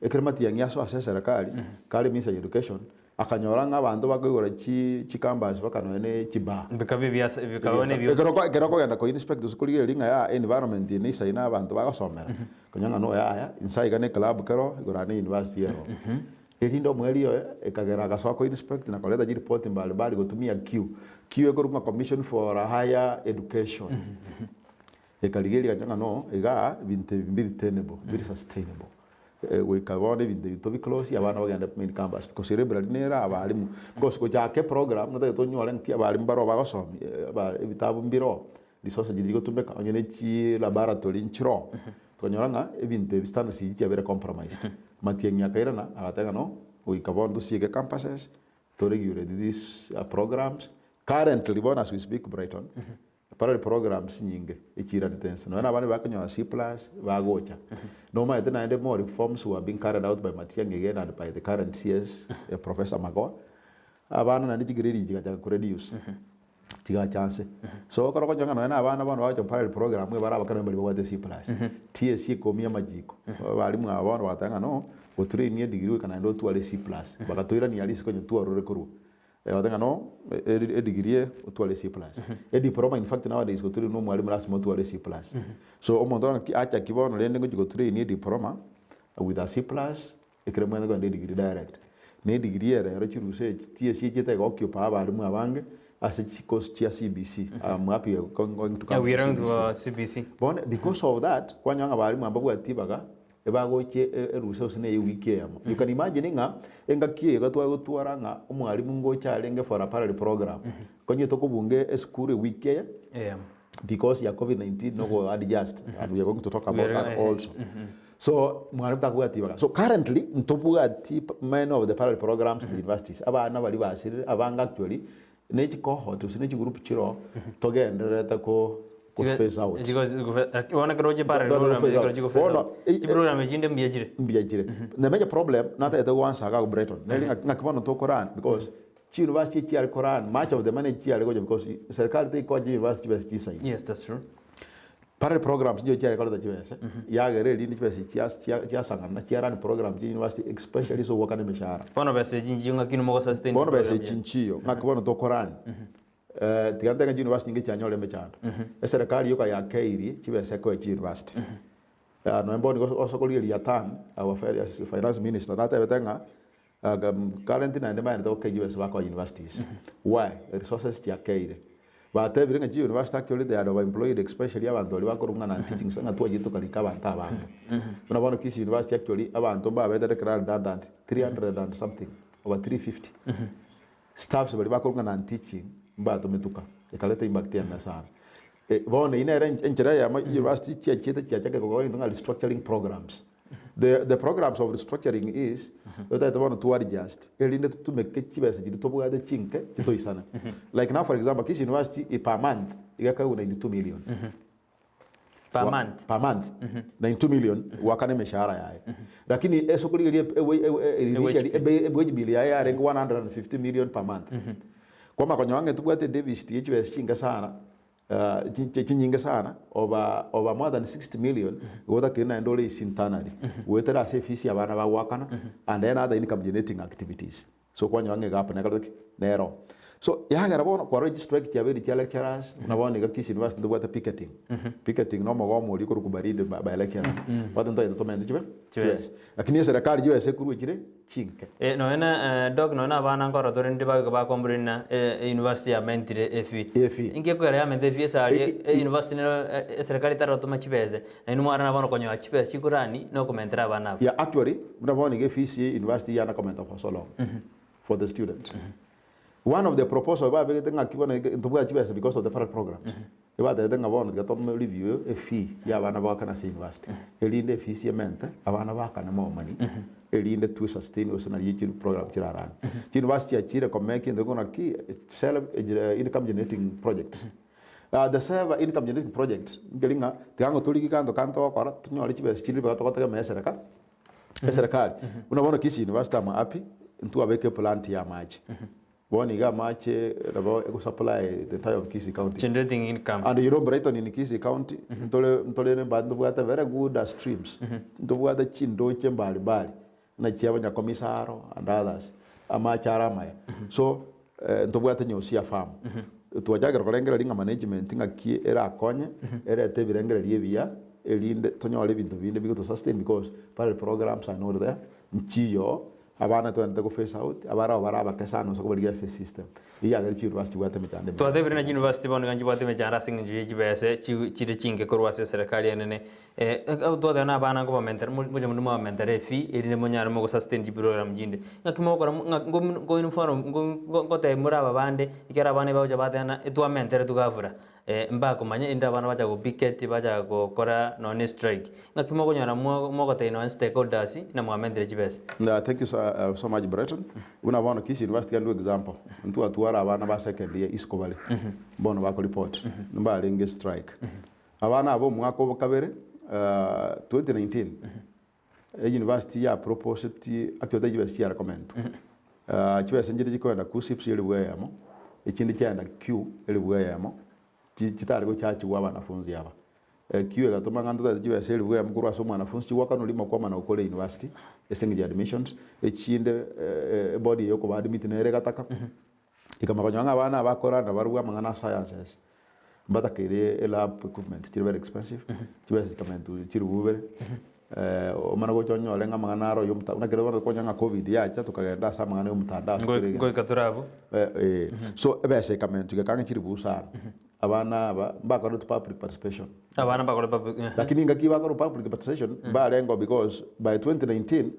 Ekero Matiang'i asoa ase eserekari, kare Minister of Education, akanyora ng'a abanto bakoigora chi chicampus mpaka nonya ne chibar. Bikaba ebiasa bikaba Ebiasa. nebiosi. Ekero oko ekero okogenda ko inspect gose korigereria ng'a yaa environment eye neisa eye na abanto bagosomera, okonyora ng'a no yaya, inse iga ne eclub kero, igoro aa ne university ero. Erinde omoerio oye, ekagera agasoa ko inspect na koreta chiripoti mbari mbari gotumia Q. Q ekorokwa ng'a Commission for Higher Education. Ekarigereria egacha ng'a no, igaa ebinto ebi mbiri tenable, mbiri sustainable. Goika bono ebinto ebi tobi close abana bagende main campus because library nere abalimu. Because gochaka eprogram notagete onyore nki abalimu baroo bagosomia aba ebitabu mbiroo, resources chiria chigotumeka onye ne chilaboratory nchiroo, tokanyora ng'a ebinto ebi standards echi chiabeire compromised. Matiang'i akairana agateba ng'a no, goika bono tosieke campuses, to regulate these programs. Currently bono as we speak Brighton, Parare programs nyinge echiiranete ense nonya nabande bakonyora C plus bagocha. Nomaete naende more reforms were being carried out by Matiang'i again and by the current CS Professor Magoha. Abana naende chigrade chigachaka ko reduce chigacha nse. So ekero okonyora ng'a nonya na abana bono bagocha parallel program ebare abake nonye baria babwate C plus. TSC ekomia amachiko abalimu aba bono bagateba ng'a no gotrain edegree goika naende otware C plus. Bagatoirania aria isiko onye twarure korwa. Egoteba ng'a no edegree eye otware C plus. Ediploma in fact nowadays gotrain na omwalimu lasima otware C plus. So omonto ng'aki achaki bono rende ngochi gotrain ediploma with a C plus ekero mwene kogenda edegree direct. Na edegree ere ero chirusa echi TSC echiete iga occupy abalimu abange ase chicourse chia CBC. I'm happy going to Yeah, come we to are going to CBC. CBC. Bono because of that kwanyora ng'a abalimu aba mbabwati ribaga Ebagochia erusa gose na ewiki eyemo. You can imagine ng'a engaki eye iga twagotwara ng'a omwalimu ngocha arenge for a parallel program, konye tokobunga esukuru ewiki eye Eyemo. because ya covid 19 nogo adjust and we are going to talk about that also. So mwalimu takobwati ribaga. So currently ntobwati many of the parallel programs in the universities. Abana baria basirire abange actually ne chicohort gose ne chigroup chiroo togendererete ko ko phase out. Bono ekero oche parallel Togendererete program ko phase ekero out. chiko phase Bono, out. eh, Chiprogram chinde mbuya chire. mbuya chire. The major problem natagete goansa iga Brighton neri ng'a ng'aki bono tokoran because chiuniversity echiare koran much of the money chiare gocha because serikali teikoa chiuniversity chibesa chisaine. Yes, that's true. Parallel programs nigo chiare koreta chibesa yagera erinde chibesa chia chia chiasang'ana chia run programs chia university especially ase ogoakana emeshahara. Bono besa echi nchiyo ng'aki inwe mogo sustain Bono besa chiprogram echi chiaye. nchiyo ng'aki bono tokorun tiga ntebe ng'a chiuniversity nyinge chianyore emechando. Eserekari yoka yakeirie chibesa ekoe chiuniversity. Nonya bono igo ase okorigereria term our finance minister natebete ng'a Currently naende mbagenderete gokei chibesa bakoa universities. Why? Resources chiakeire. Batebire ng'a chiuniversity actually they are overemployed especially abanto baria bakorwa ng'a non teaching ng'a twachire tokarika abanto abange. Buna bono Kisii University actually abanto mbabete declared redundant 300 and something over 350. Staffs baria bakorwa ng'a non teaching mbatometuka ekareta impact enene sana. Bono eyio nere enchera eyemo university chiachiete chiachaka gokora egento ng'a restructuring programs. The the programs of restructuring is otagete bono to adjust erinde totumeke chibesa chiria tobwate chinke chitoisane. Like now for example Kisii University i per month iga ekoegwa 92 million. Per Wa- month. Per month. 92 million goakana emeshahara yaye. Lakini ase okorigereria initially wage bill yaye yarenge 150 million per month. Kwamanya konyora ng'a tobwate edeficit ye chibesa chinke sana. Chinyinge sana over over more than 60 million igo otakeire naende ore ase internally goetera ase efees ya abana bagoakana and then other income generating activities so kwanyora ng'a egap nekorete ki? Nero. So yagera bono kwarora chistrike chiabeire chia lecturers buna bono iga Kisii University ntobwate picketing, picketing na omogomo oria okorokwa baridi by lecturers obwate ntotagete tomente chibe chibesa lakini eserekari chibesa ekorwa chire chinke. Nonya na Doc nonya na abana nkorora tore ndire bagoika ba complain na university yamentire efee. Efee. Inki ekogera yamentire efee ase aria university nero eserekari etarotoma chibese nainwe mwarana bono konyora chibesa chikorani na okomentera abana aba. Yeah actually buna bono iga efees ye university yana komenta for so long for the students. One of the proposal babegete ng'aki bono ntobwate chibesa because of the parallel programs. Ebatebete ng'a bono tiga tome review efee ya abana bagoakana ase university, erinde efees emente abana baakane more money, erinde to sustain gose nario chi program chirarane. Chiuniversity chiachire komeka egento kegokwana ki self income generating projects. The self income generating projects nkeri ng'a tiga ng'a torigie kanto kande togokora tonyore chibesa chinde mpaka togotegemea esereka eserekari. Buna bono Kisii University amo happy ntwabeka eplant ya amache. Bono iga amache nabo ego supply the entire of Kisii County. Generating income. And you know Brighton in Kisii County, ntore ntore ne mbari ntobwate very good streams. Ntobwate chindoche mbali mbali, buna chia abanyakomisaro and others, amache are amaya. So, ntobwate Nyosia farm. Twachakire korengereria ng'a management ng'aki erakonye, erete ebirengererio ebiya, erinde tonyore ebinto binde bigoto sustain because parallel programs are not there, nchiyo. Abana twenete go phase out, abarao bare abake sana ase kobarigia ase esystem. Eyio yagera chiuniversity chibwate emechando emenge. Twatebire ng'a chiuniversity bono iga nchibwate emechando ase eng'encho ye chibese chi chire chinke korwa ase eserekari enene. Twateba na abana nkobamentera mo moche moende mobamentere efee erinde monyare mogo sustain chiprogram chinde. Ng'aki mogokora mo ng'a ngo ngo inform ngo ngotebia more aba bande, ekero abana bagocha bateba ng'a etwamenteretwe gafura. Mbakomanya erinde abana bacha go picket bacha gokora nonya ne strike. Ng'aki mokonyora mogotebia nonya stakeholders na mwamentire chibesa. Yeah, thank you so, so much Breton. Buna bono Kisii University and example. Ntwatwara abana ba second year isiko bare. Bono bako report. Mbarenge strike. Abana abo omwaka obo kabere 2019 University ya proposeti actually tari chibesa chia recommendwa. Chibesa nchire chikoenda KUCCPS elifu eyemo, echinde chiaenda Q elifu eyemo, chitari gochachigwa abanafunzi aba. Q egatoma ng'a ntotaete chibesa elifu eyemo korwa ase omwanafunzi chigwakanwa rimo kwamana gokora university ase eng'encho ya admissions, echinde ebody eye yokoba admit nere egataka, ekamanya konyora ng'a abana aba bakorana barobwo amang'ana a sciences, Mbatakeire elab equipment chire very expensive, chibesa chikamentwa chiribu ibere, omana gocha onyore ng'a amang'ana aro ya omotandao, buna ekero bono kwanyora ng'a covid yacha tokagenda ase amang'ana ya omotandao ase kera egento. Ngoika tore abwo. Eh, so ebesa ekamentwa egeka ang'e chiribu sana, abana aba mbakorete public participation. Abana mbakore public ehe. Lakini engaki bakorwa public participation, mbarengeo because by 2019,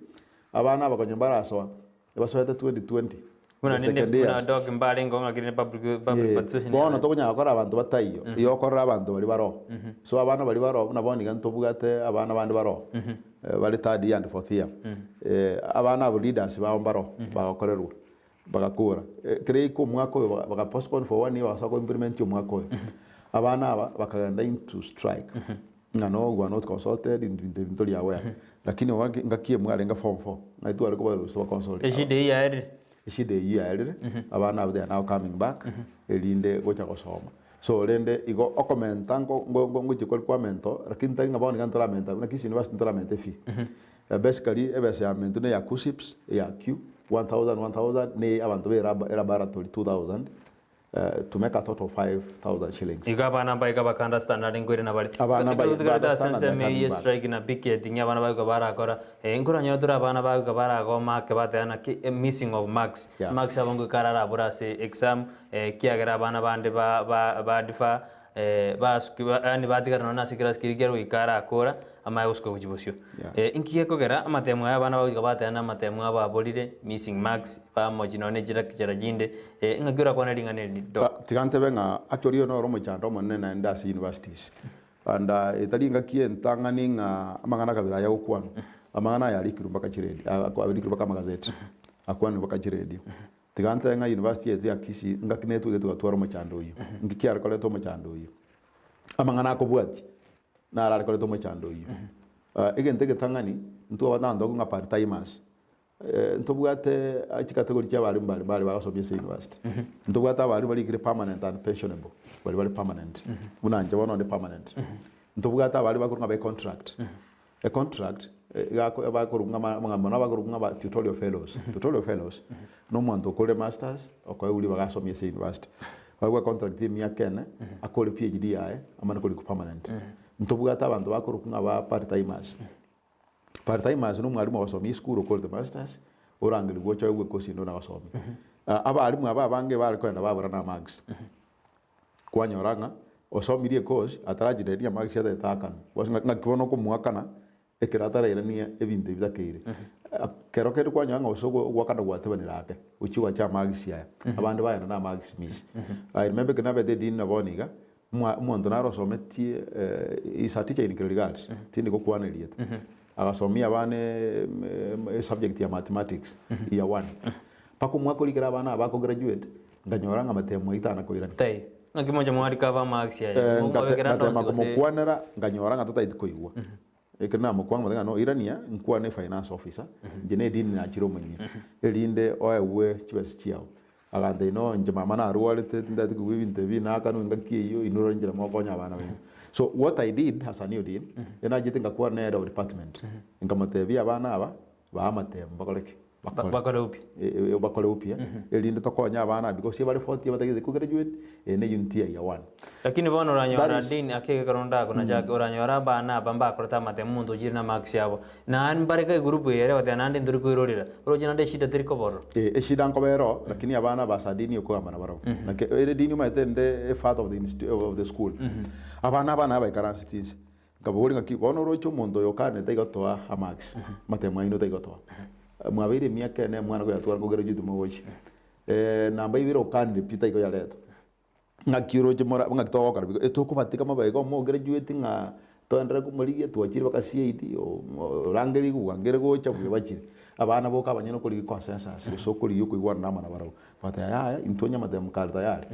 abana aba konya mbarasoa, Ebasoete 2020 Buna the ninde second buna years. dog mbarenge ng'aki rinde public public Yeah. participation Bono yare. tokonyara gokora abanto bataiyo, igo okorora abanto baria baroo. So abana baria baroo buna bono iga ntobwate abana bande baroo, bare third year and fourth year. Abana abo leaders babo mbaroo, bagokorerwa, bagakora. Ekero yaika omwaka oyo baga baka postpone for one year bagasoka ko implement omwaka oyo. Abana aba bakagenda into strike. Ng'a no we are not consulted ebinto ebi ntori aware. Lakini bono ngaki emo arenge form four, ng'ai tware kobarusia ba consult Eshida eyio yaerire. Eshida eyio yaerire, abana abwo they are now coming back, erinde gocha gosoma. So rende igo okomenta nko nko nko ngochia kore kwamento, lakini tari ng'a bono iga ntoramenta buna Kisii University ntoramenta efee. Basically ebesa ya mentwa na eya KUCCPS, eya Q, 1000 1000, na eya abanto ba elab elaboratory 2000. To make a total of 5,000 shillings. Igo abana mbaye baka understand nare nkoirana bare. Abana mbaye Ekero totigarete ase understand and ensemo they're eye coming back. strike na picketing abana baye barakora eh, nkoranyora tore abana baye baragoma ake bateba naki missing of marks. Yeah. Marks abo ngoika ararabore ase exam eh, kiagera abana bande ba ba ba defer basuki yaani batigara nonya ase ekerasi keria kiare goika arakora amanye gosuka gochia bosio. Yeah. Inki gekogera amatemo aya abana bagoika bateba na amatemo abo aborire, missing marks, bamochi nonya ne chilecturer chinde, ng'aki orakwane ring'ana eri Doc? Ah, tiga ntebe ng'a actually oyo noro omochando omonene naende ase universities. And etari engaki entang'ani ng'a amang'ana kabere aya agokwanwa, amang'ana aya arikirwe mpaka chiredio, arikirwe mpaka amagazeti, akwanirwe mpaka chiredio. Tiga ntebe ng'a university yaito ya Kisii ngaki netwege togatwara omochando oyio. Nki kiare koreta omochando oyio? Amang'ana akobwatia naro are koreta omochando oyio. Egento egetang'ani, intwe abanto ng'a part timers. Ntobwate chicategory chia abalimu baria bare bagosomia ase university. Ntobwate abalimu barikire permanent and pensionable, baria bare permanent, buna inche bono onde permanent. Ntobwate abalimu bakorwa ng'a be contract, econtract iga bakorwa ng'a ng'a mono bakorwa ng'a ba tutorial fellows. Tutorial fellows, na omonto okorire masters, okoegwa ribaga asomie ase university. Bakoegwa econtract ya emiaka ene, akore PhD yaye, amane korikwa permanent. Ntobwate abanto bakorokwa ng'a ba part timers. Part timers na omwalimu ogosomia esukuru okorete masters, orangerigwe oche oegwe ekosi ende onagosomia. Abalimu aba abange bare kogenda babora na amarks. Kwanyora ng'a osomirie ekosi atarachireria amarks atagete akanwe. Gose ng'aki bono okomoakana ekero atarairania ebinto ebi bitakeire. Kero kende kwanyora ng'a gose ogoakana gwatebanire ake, ochia goacha amarks aya, abande bagenda na amarks miss. I remember ekero nabete edini na bono iga, Omonto nare osometie is a teacher in Kirori Girls, tindi gokwana erieta, agasomia abana esubject ya mathematics year one, mpaka omwaka oria ekero abana aba bakograduate, nkanyora ng'a amatemo aito tana koirana. Tai. Naki moche mwarikaba amarks aya? Mwabekera ande Ngatema onsi gose? komokwanera, nkanyora ng'a totageti koigwa. Ekero namokwana nkamotebia ng'a no irania nkwane finance officer, inche ne edini nachire omonyia, erinde oegwe chibesa chiao. Agantebia no inche mama narwarete tintagete koigwa ebinto ebi nakanwa engaki eyio inwe rora inchera mogokonya abana baino. So what I did as a new dean, ekero nachete ngakwana na head of department, nkamotebia abana aba bae amatemo bakore ki? Bakore. Bakore upya. Bakore upya erinde tokonye abana aba because ebare fourth year batagete ko graduate eye ne unit ya year one. Lakini bono oranyora That is- Dean ake ekero ndakonacha ake oranyora abana aba mbakorete amatemo omonto ochire na marks abo Naende mbareke egurupu eye ere goteba naende ntori koirorera, oroche naende eshida teri koba ororo. Eh, eshida nkoba ero, lakini abana ba sadini okogamba nabarabwo. Naki ere dini omanyete ende a father of the insti- of the school. Abana aba nabo baikaransete inse. Nkaboria ng'aki bono oroche omonto oyo okanete taigotoa amarks, amatemo aino taigotoa. Mwabeire emiaka ene omwana koyatwara nkograduate mogochia. Namba ibere okanire pi taigoyareta. Ng'aki oroche mora ng'aki togokora bigo etokobatiga mabega omo ograduate ng'a toenderere komorigia twachire mpaka CID orangerigwe bwangere gocha buya bachire. Abana boka abanyene okorigia consensus gose okorigia okoigwana amo nabarabwo. Bagateba yaya intwe onye amatemo kare tayari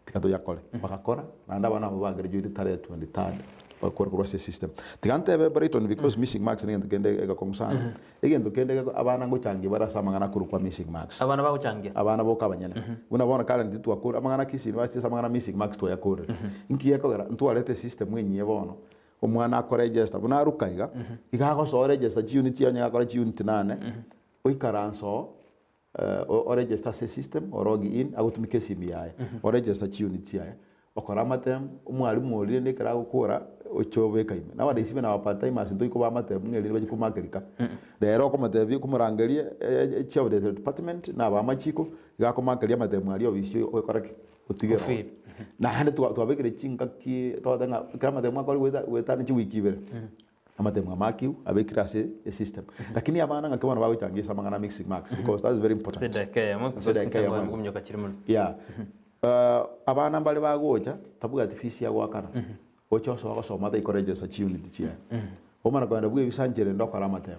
tiga toyakore. Bagakora naende abana abwo bagraduate tarehe 23rd bagakora korwa ase esystem. Tiga ntebe Brighton because missing marks negento kende egekong'u sana. Egento kende geko abana ngochangia bare ase amang'ana akorokwa missing marks. Abana bagochangia. Abana boka abanyene. Buna bono currently twakora amang'ana Kisii University ase amang'ana missing marks twayakorire. Inki gekogera? Ntwarete esystem enyia bono, omwana akoregister buna aruka iga, iga agosoa oregister chiunit onye gakora chiunit nane, oikaranse oo oregister ase esystem, olog in, agotumeka esimi yaye, oregister chiunit chiaye. Okore amatemu, omwalimu oria rende ekero agokora, oche obeka ime. Nowadays even our part timers ntoi kobaa amatemu ng'a erinde bachie komakerika. Rero okomotebia okomorangeria chair of the department naba amachiko, iga akomakeria amatemu aria obisi okore ki? Otige roho. Ofeel. Naende twabekire chingaki togoteba ng'a ekero amatemu akorwa goeta goetania chiwiki ibere. Amatemo amakiu abekire ase esystem. Lakini abana ng'aki bono bagochangia ase amang'ana a mixing marks because that is very important. Ase edageka eyemo, Ase because edageka chinsa eyemo. ngominyoka chire mono. Yeah. Abana mbare bagocha tabwati fees ya goakana gocha osoa gosoma taikoregister chiunit chiaye. Omana kogenda bwa ebisancheri rende okore amatemo.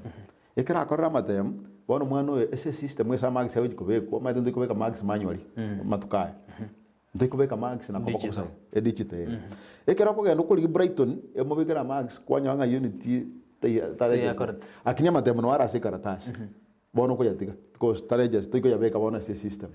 Ekero akorire amatemo, bono omwana oyo ase esystem ase amarks agochi kobekwa, omanyete ntoikobeka marks manually amatuko aya. Ntoikobeka marks na koboko Digital. bosa edigital ere. Ekero okogenda okorigia Brighton emobekere amarks kwanyora ng'a unit taiya taregister. Teyakorete. Lakini amatemo nabo are ase ekaratasi. Bono okoyatiga because taregister toikoyabeka bono ase esystem.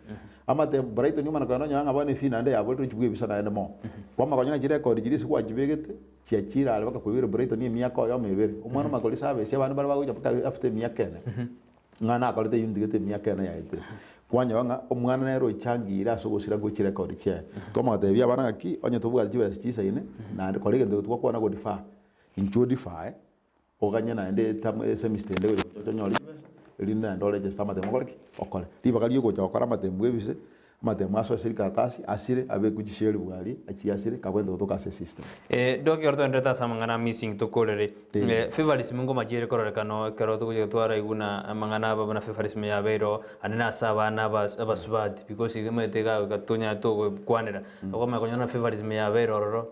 Amatemo Brighton omana kogenda onyore ng'a bono efee naende yaborire ochia bwebisa naende more. Kwamanya konyora ng'a chirecord chiria ase gwachibegete chiachire are mpaka koibera Brighton emiaka oyomo ebere. Omwana omanye koria service abande mbare bagocha mpaka after emiaka ene. Ng'a nakorete eyio ntigete emiaka ene yaetire. Kwanyora ng'a omwana nere ochangiire ase ogosira gwe chirekodi chiaye. Twamotebia abana ng'aki, onye tobwati chibesa chisaine, naende kora egento eke twakwana go defer. Inchuo odefer, oganye naende eterm esemester ende gocha gocha onyore chibesa, erinde naende oregister amatemo okore ki? Okore. Ribaga ria ogocha gokora amatemo bwa ebise, amatemo asoe ase rikaratasi, asire, abekwe chishelfu aria, achie asire, kabwente gotoka ase esystem. Doc ekero togenderete ase amang'ana a missing tokorere, favouritism ngoma chiere kororekana oo ekero togochia twaraigwa buna amang'ana aba buna favouritism yabeire oo, ande na ase abana abasubati because iga omanyete iga iga tonyare togokwanera, okomanya konyora buna favouritism yabeire ororo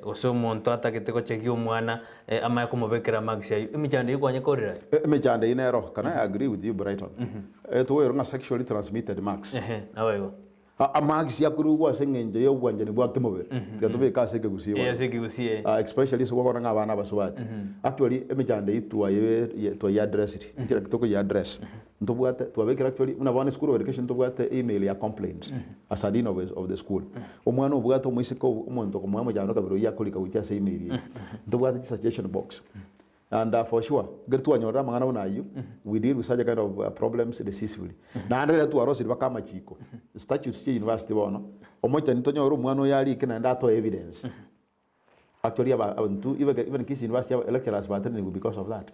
gose omonto atagete gochegia omwana amanye komobekera marks aywo, emechando eywo kwanya korera aye? Emechando eyio nero, can I agree with you Brighton? Tokoirwa ng'a sexually transmitted marks. Ehe, naboigo. Amaakisi akorugwa ase eng'encho y'obwanchani bwa kemobere, tiga tobeke ase ekegusii Eh, bono. ase ekegusii eh. Ah, especially ase gwakora ng'a abana abasubati. Actually emechando eyio twaye twaiaddressiri, nchera ki tokoiaddress? Ntobwate twabekire actually buna bono eschool of education ntobwate email ya complaints as a dean of of the school. Omwana obwate omoiseke omonto okomoa omochando kabere oyio akorika gochia ase email eyio. Ntobwate chisuggestion box. And for sure, ekero twanyorire amang'ana buna ayio, we deal with such a kind of problems decisively. Naende riria twarosirie mpaka amachiko, statutes chia university bono, omochani tonyore omwana oyo arike naende atoe evidence. Actually aba intwe even even Kisii University aba lecturers batenenigwe because of that,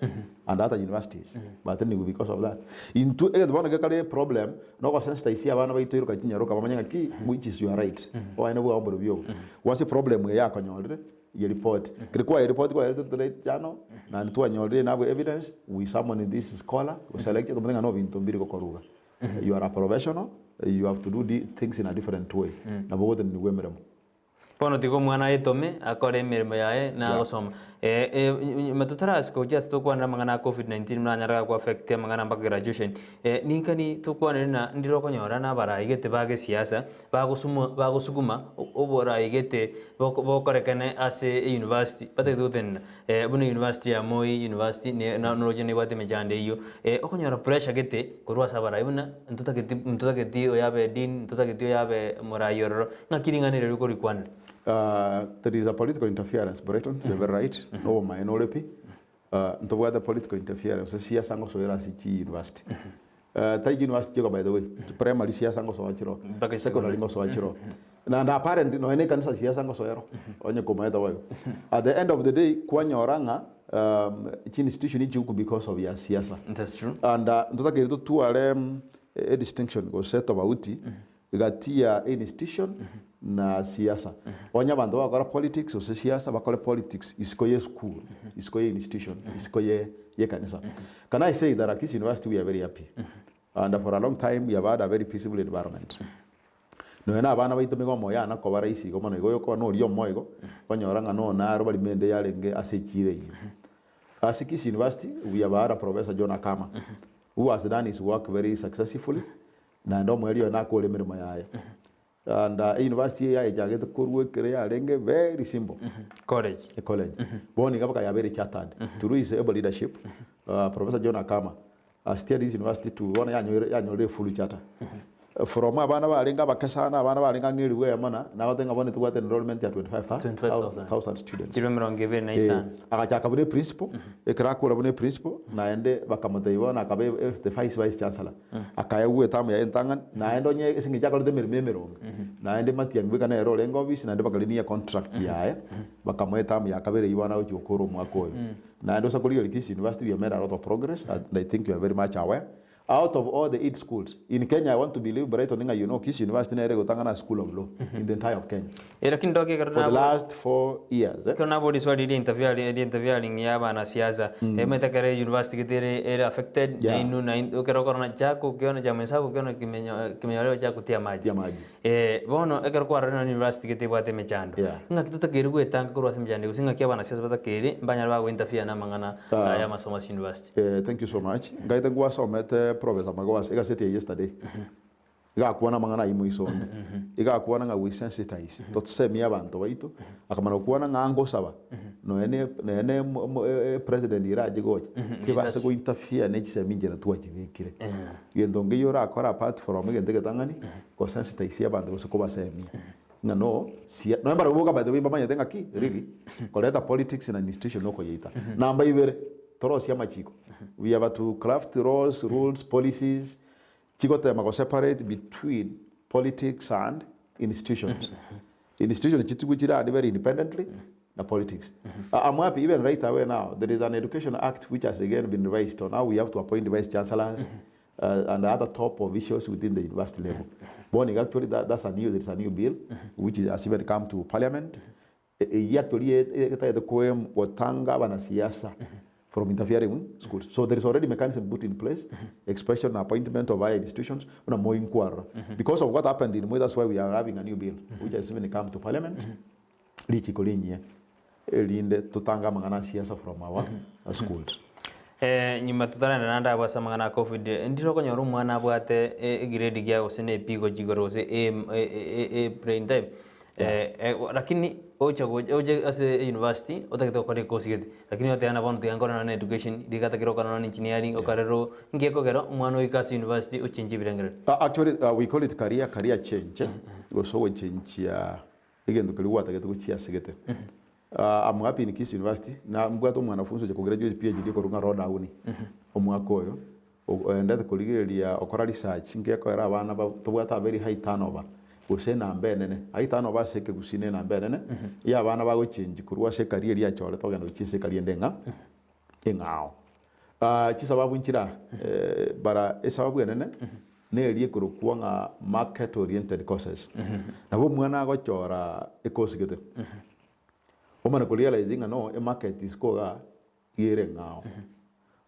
and other universities batenenigwe because of that. Intwe egento bono gekare problem, nogosensitise abana baito iroka chinyaroka bamanye ng'aki which is your right, oboene bwao mborobio obo. Once eproblem eye yakonyorire, ye report. Kere kwaye report kwaye tore channel naende twanyorire nabwo evidence we summon this scholar gose lecturer tomotebi ng'a no binto mbiri gokoruga. You are a professional you have to do the things in a different way nabo ogotenenigwa emeremo. Bono tiga omwana aetome akore emeremo yaye na agosoma. Nyuma totarasika gochia ase tokwanera amang'ana a covid 19 buna anyare gako affect amang'ana mpaka graduation, ninkani tokwanere na ndire okonyora na abarai gete ba gesiasa bagosumwa bagosuguma oborai gete boko bokorekane ase euniversity batagete gotenena buna university ya Moi university ne na noroche nebwate emechando eyio, okonyora pressure gete korwa ase abarai buna ntotageti ntotageti oyo abe dean, ntotageti oyo abe morai ororo, ng'aki ring'ana erio rikorikwanera? There is a political interference Brighton, you are very right, nobomaene ore pi, ntobwate political interference ase siasa ngosoera ase chi university. Tari chi university chioka by the way, chi primary siasa ngosoa chiroo, Mpaka secondary ngosoa chiroo. Naende apparently nonya na ekanisa siasa ngosoa ero, onye komaete boigo. At the end of the day, kwanyora ng'a chi institution chigokwa because of ya siasa. That's true. And ntotakeire totware a distinction gose tofauti Gati ya institution na siasa. Onye abanto bagokora politics gose siasa bakore politics isiko ye school, isiko ye institution, isiko ye ekanisa. Can I say that at Kisii University we are very happy and for a long time we have had a very peaceful environment. Nonya na abana baito nigo omoyo ana koba rahisi igo mono igo oyokoba noria omoyo igo, okonyora ng'a nonya naro barimo ende yarenge ase echiro eyio. Ase Kisii University we have had a Professor John Akama who has done his work very successfully Naende omoerio oye nakore emeremo yaye. And university eye yachagete korwa ekero yarenge very simple. College. E college. Bono iga mpaka yabeire chartered. Through his able leadership, Professor John Akama has steered this university to bono yanyorire yanyorire full charter. From abana barenge abake sana, abana barenge ang'e elifu eyemo na, nagoteba ng'a bono ntobwate enrollment ya 25,000. 25,000 students. Chiro emerongo ebere na isano. Agachaka buna eprinciple, ekero akora buna eprinciple, naende bakamotebia bono akaba the vice vice chancellor. Akaegwa etamu yaye entang'ani, naende onye ase eng'encho akorete emeremo emeronge, naende Matiang'i bweka nere orenge ofisi, naende bakarinia econtract yaye, bakamoa etamu ya kabere eyio bono agochia gokora omwaka oyo. Naende ase korigereria Kisii University we have made a lot of progress and I think you are very much aware. Out of all the eight schools in Kenya I want to believe Brighton ng'a you know Kisii University nere egotang'ana ase school of law in the entire of Kenya Eh, lakini ndoke ekero for the nabo- last 4 years. Eh? Ekero naboria riswali ria interfering ria interfering ya abanasiasa, emanyete ekero university gete ere ere affected, Yeah. nainwe nain ekero okorora chako okiona cha mwenzako okiona kimenyo kimenyoreo cha kutia maji. Tia maji. Bono ekero kwarorire nonya university gete ebwate emechando, Yeah. ng'aki totakeire gwetanga korwa ase emechando gose ng'aki abanasiasa batakeire mbanyare bagointerfere na amang'ana Ah. aya amasomo ase university. Thank you so much. Ngaete ngwasomete Professor Magoha egaseti ya yesterday. Igakwana amang'ana ayio moiso onde. Igakwana ng'a we sensitize, tosemie abanto baito, akamana gokwana ng'a ngosaba, nonya ne nonya ne mo mo president erache gocha, tibase go interfere ne chisemi inchera twachibekire. Gento nkeiyo orakore apart from egento egetang'ani, go sensitize abanto gose kobasemia, ng'a no sia nonya barabwo boka by the way mbamanyete ng'aki really, koreta politics in an institution nokoyeita. Namba ibere, torosie amachiko, we have to craft laws, rules, policies, Chigotema go separate between politics and institutions. Institutions chitigwe chirande very independently na politics. I'm happy even right away now there is an education act which has again been revised so now we have to appoint vice chancellors and other top officials within the university level. Bono iga actually that, that's a new, there is a new bill which is, has even come to parliament Eyio actually etagete gotanga abanasiasa from interfering with schools. So there is already mechanism put in place, especially on appointment of higher institutions, buna Moi nkwarora. Because of what happened in Moi, that's why we are having a new bill, which has even come to parliament, richiko rinyia, erinde totange amang'ana a siasa from our schools. Nyuma totarenda naende abwo ase amang'ana a Covid, ndire okonyora omwana abwate egrade gia gose ne B gochia igoro gose A A plain type, lakini ocha gocha oche ase university otagete gokora ecourse gete, lakini oteba ng'a bono tiga nkore nonye na education, riga atakire gokora nonye na engineering, okore law, nki ekogera omwana oike ase university ochenchie ebirengererio? Actually we call it career, career change, gose ogochenchia egento keria gwatagete gochia ase gete. I'm happy in Kisii University, na mbwate omwanafunzi ocha kograduate PhD korwa ng'a Rodauni omwaka oyo, oendete korigereria okora research ngekoera abana ba tobwate a very high turnover gose enamba enene, high turnover ase ekegusii na enamba enene ya abana bagochengi korwa ase ecareer eria achorete ogenda gochia ase ecareer ende eng'a eng'ao. Chisababu nchire aa, bara esababu enene neria ekorokwa ng'a market oriented courses. Nabo omwana agochora ecourse gete, omanye korealize ng'a no emarket isiko igaa iga ere eng'ao.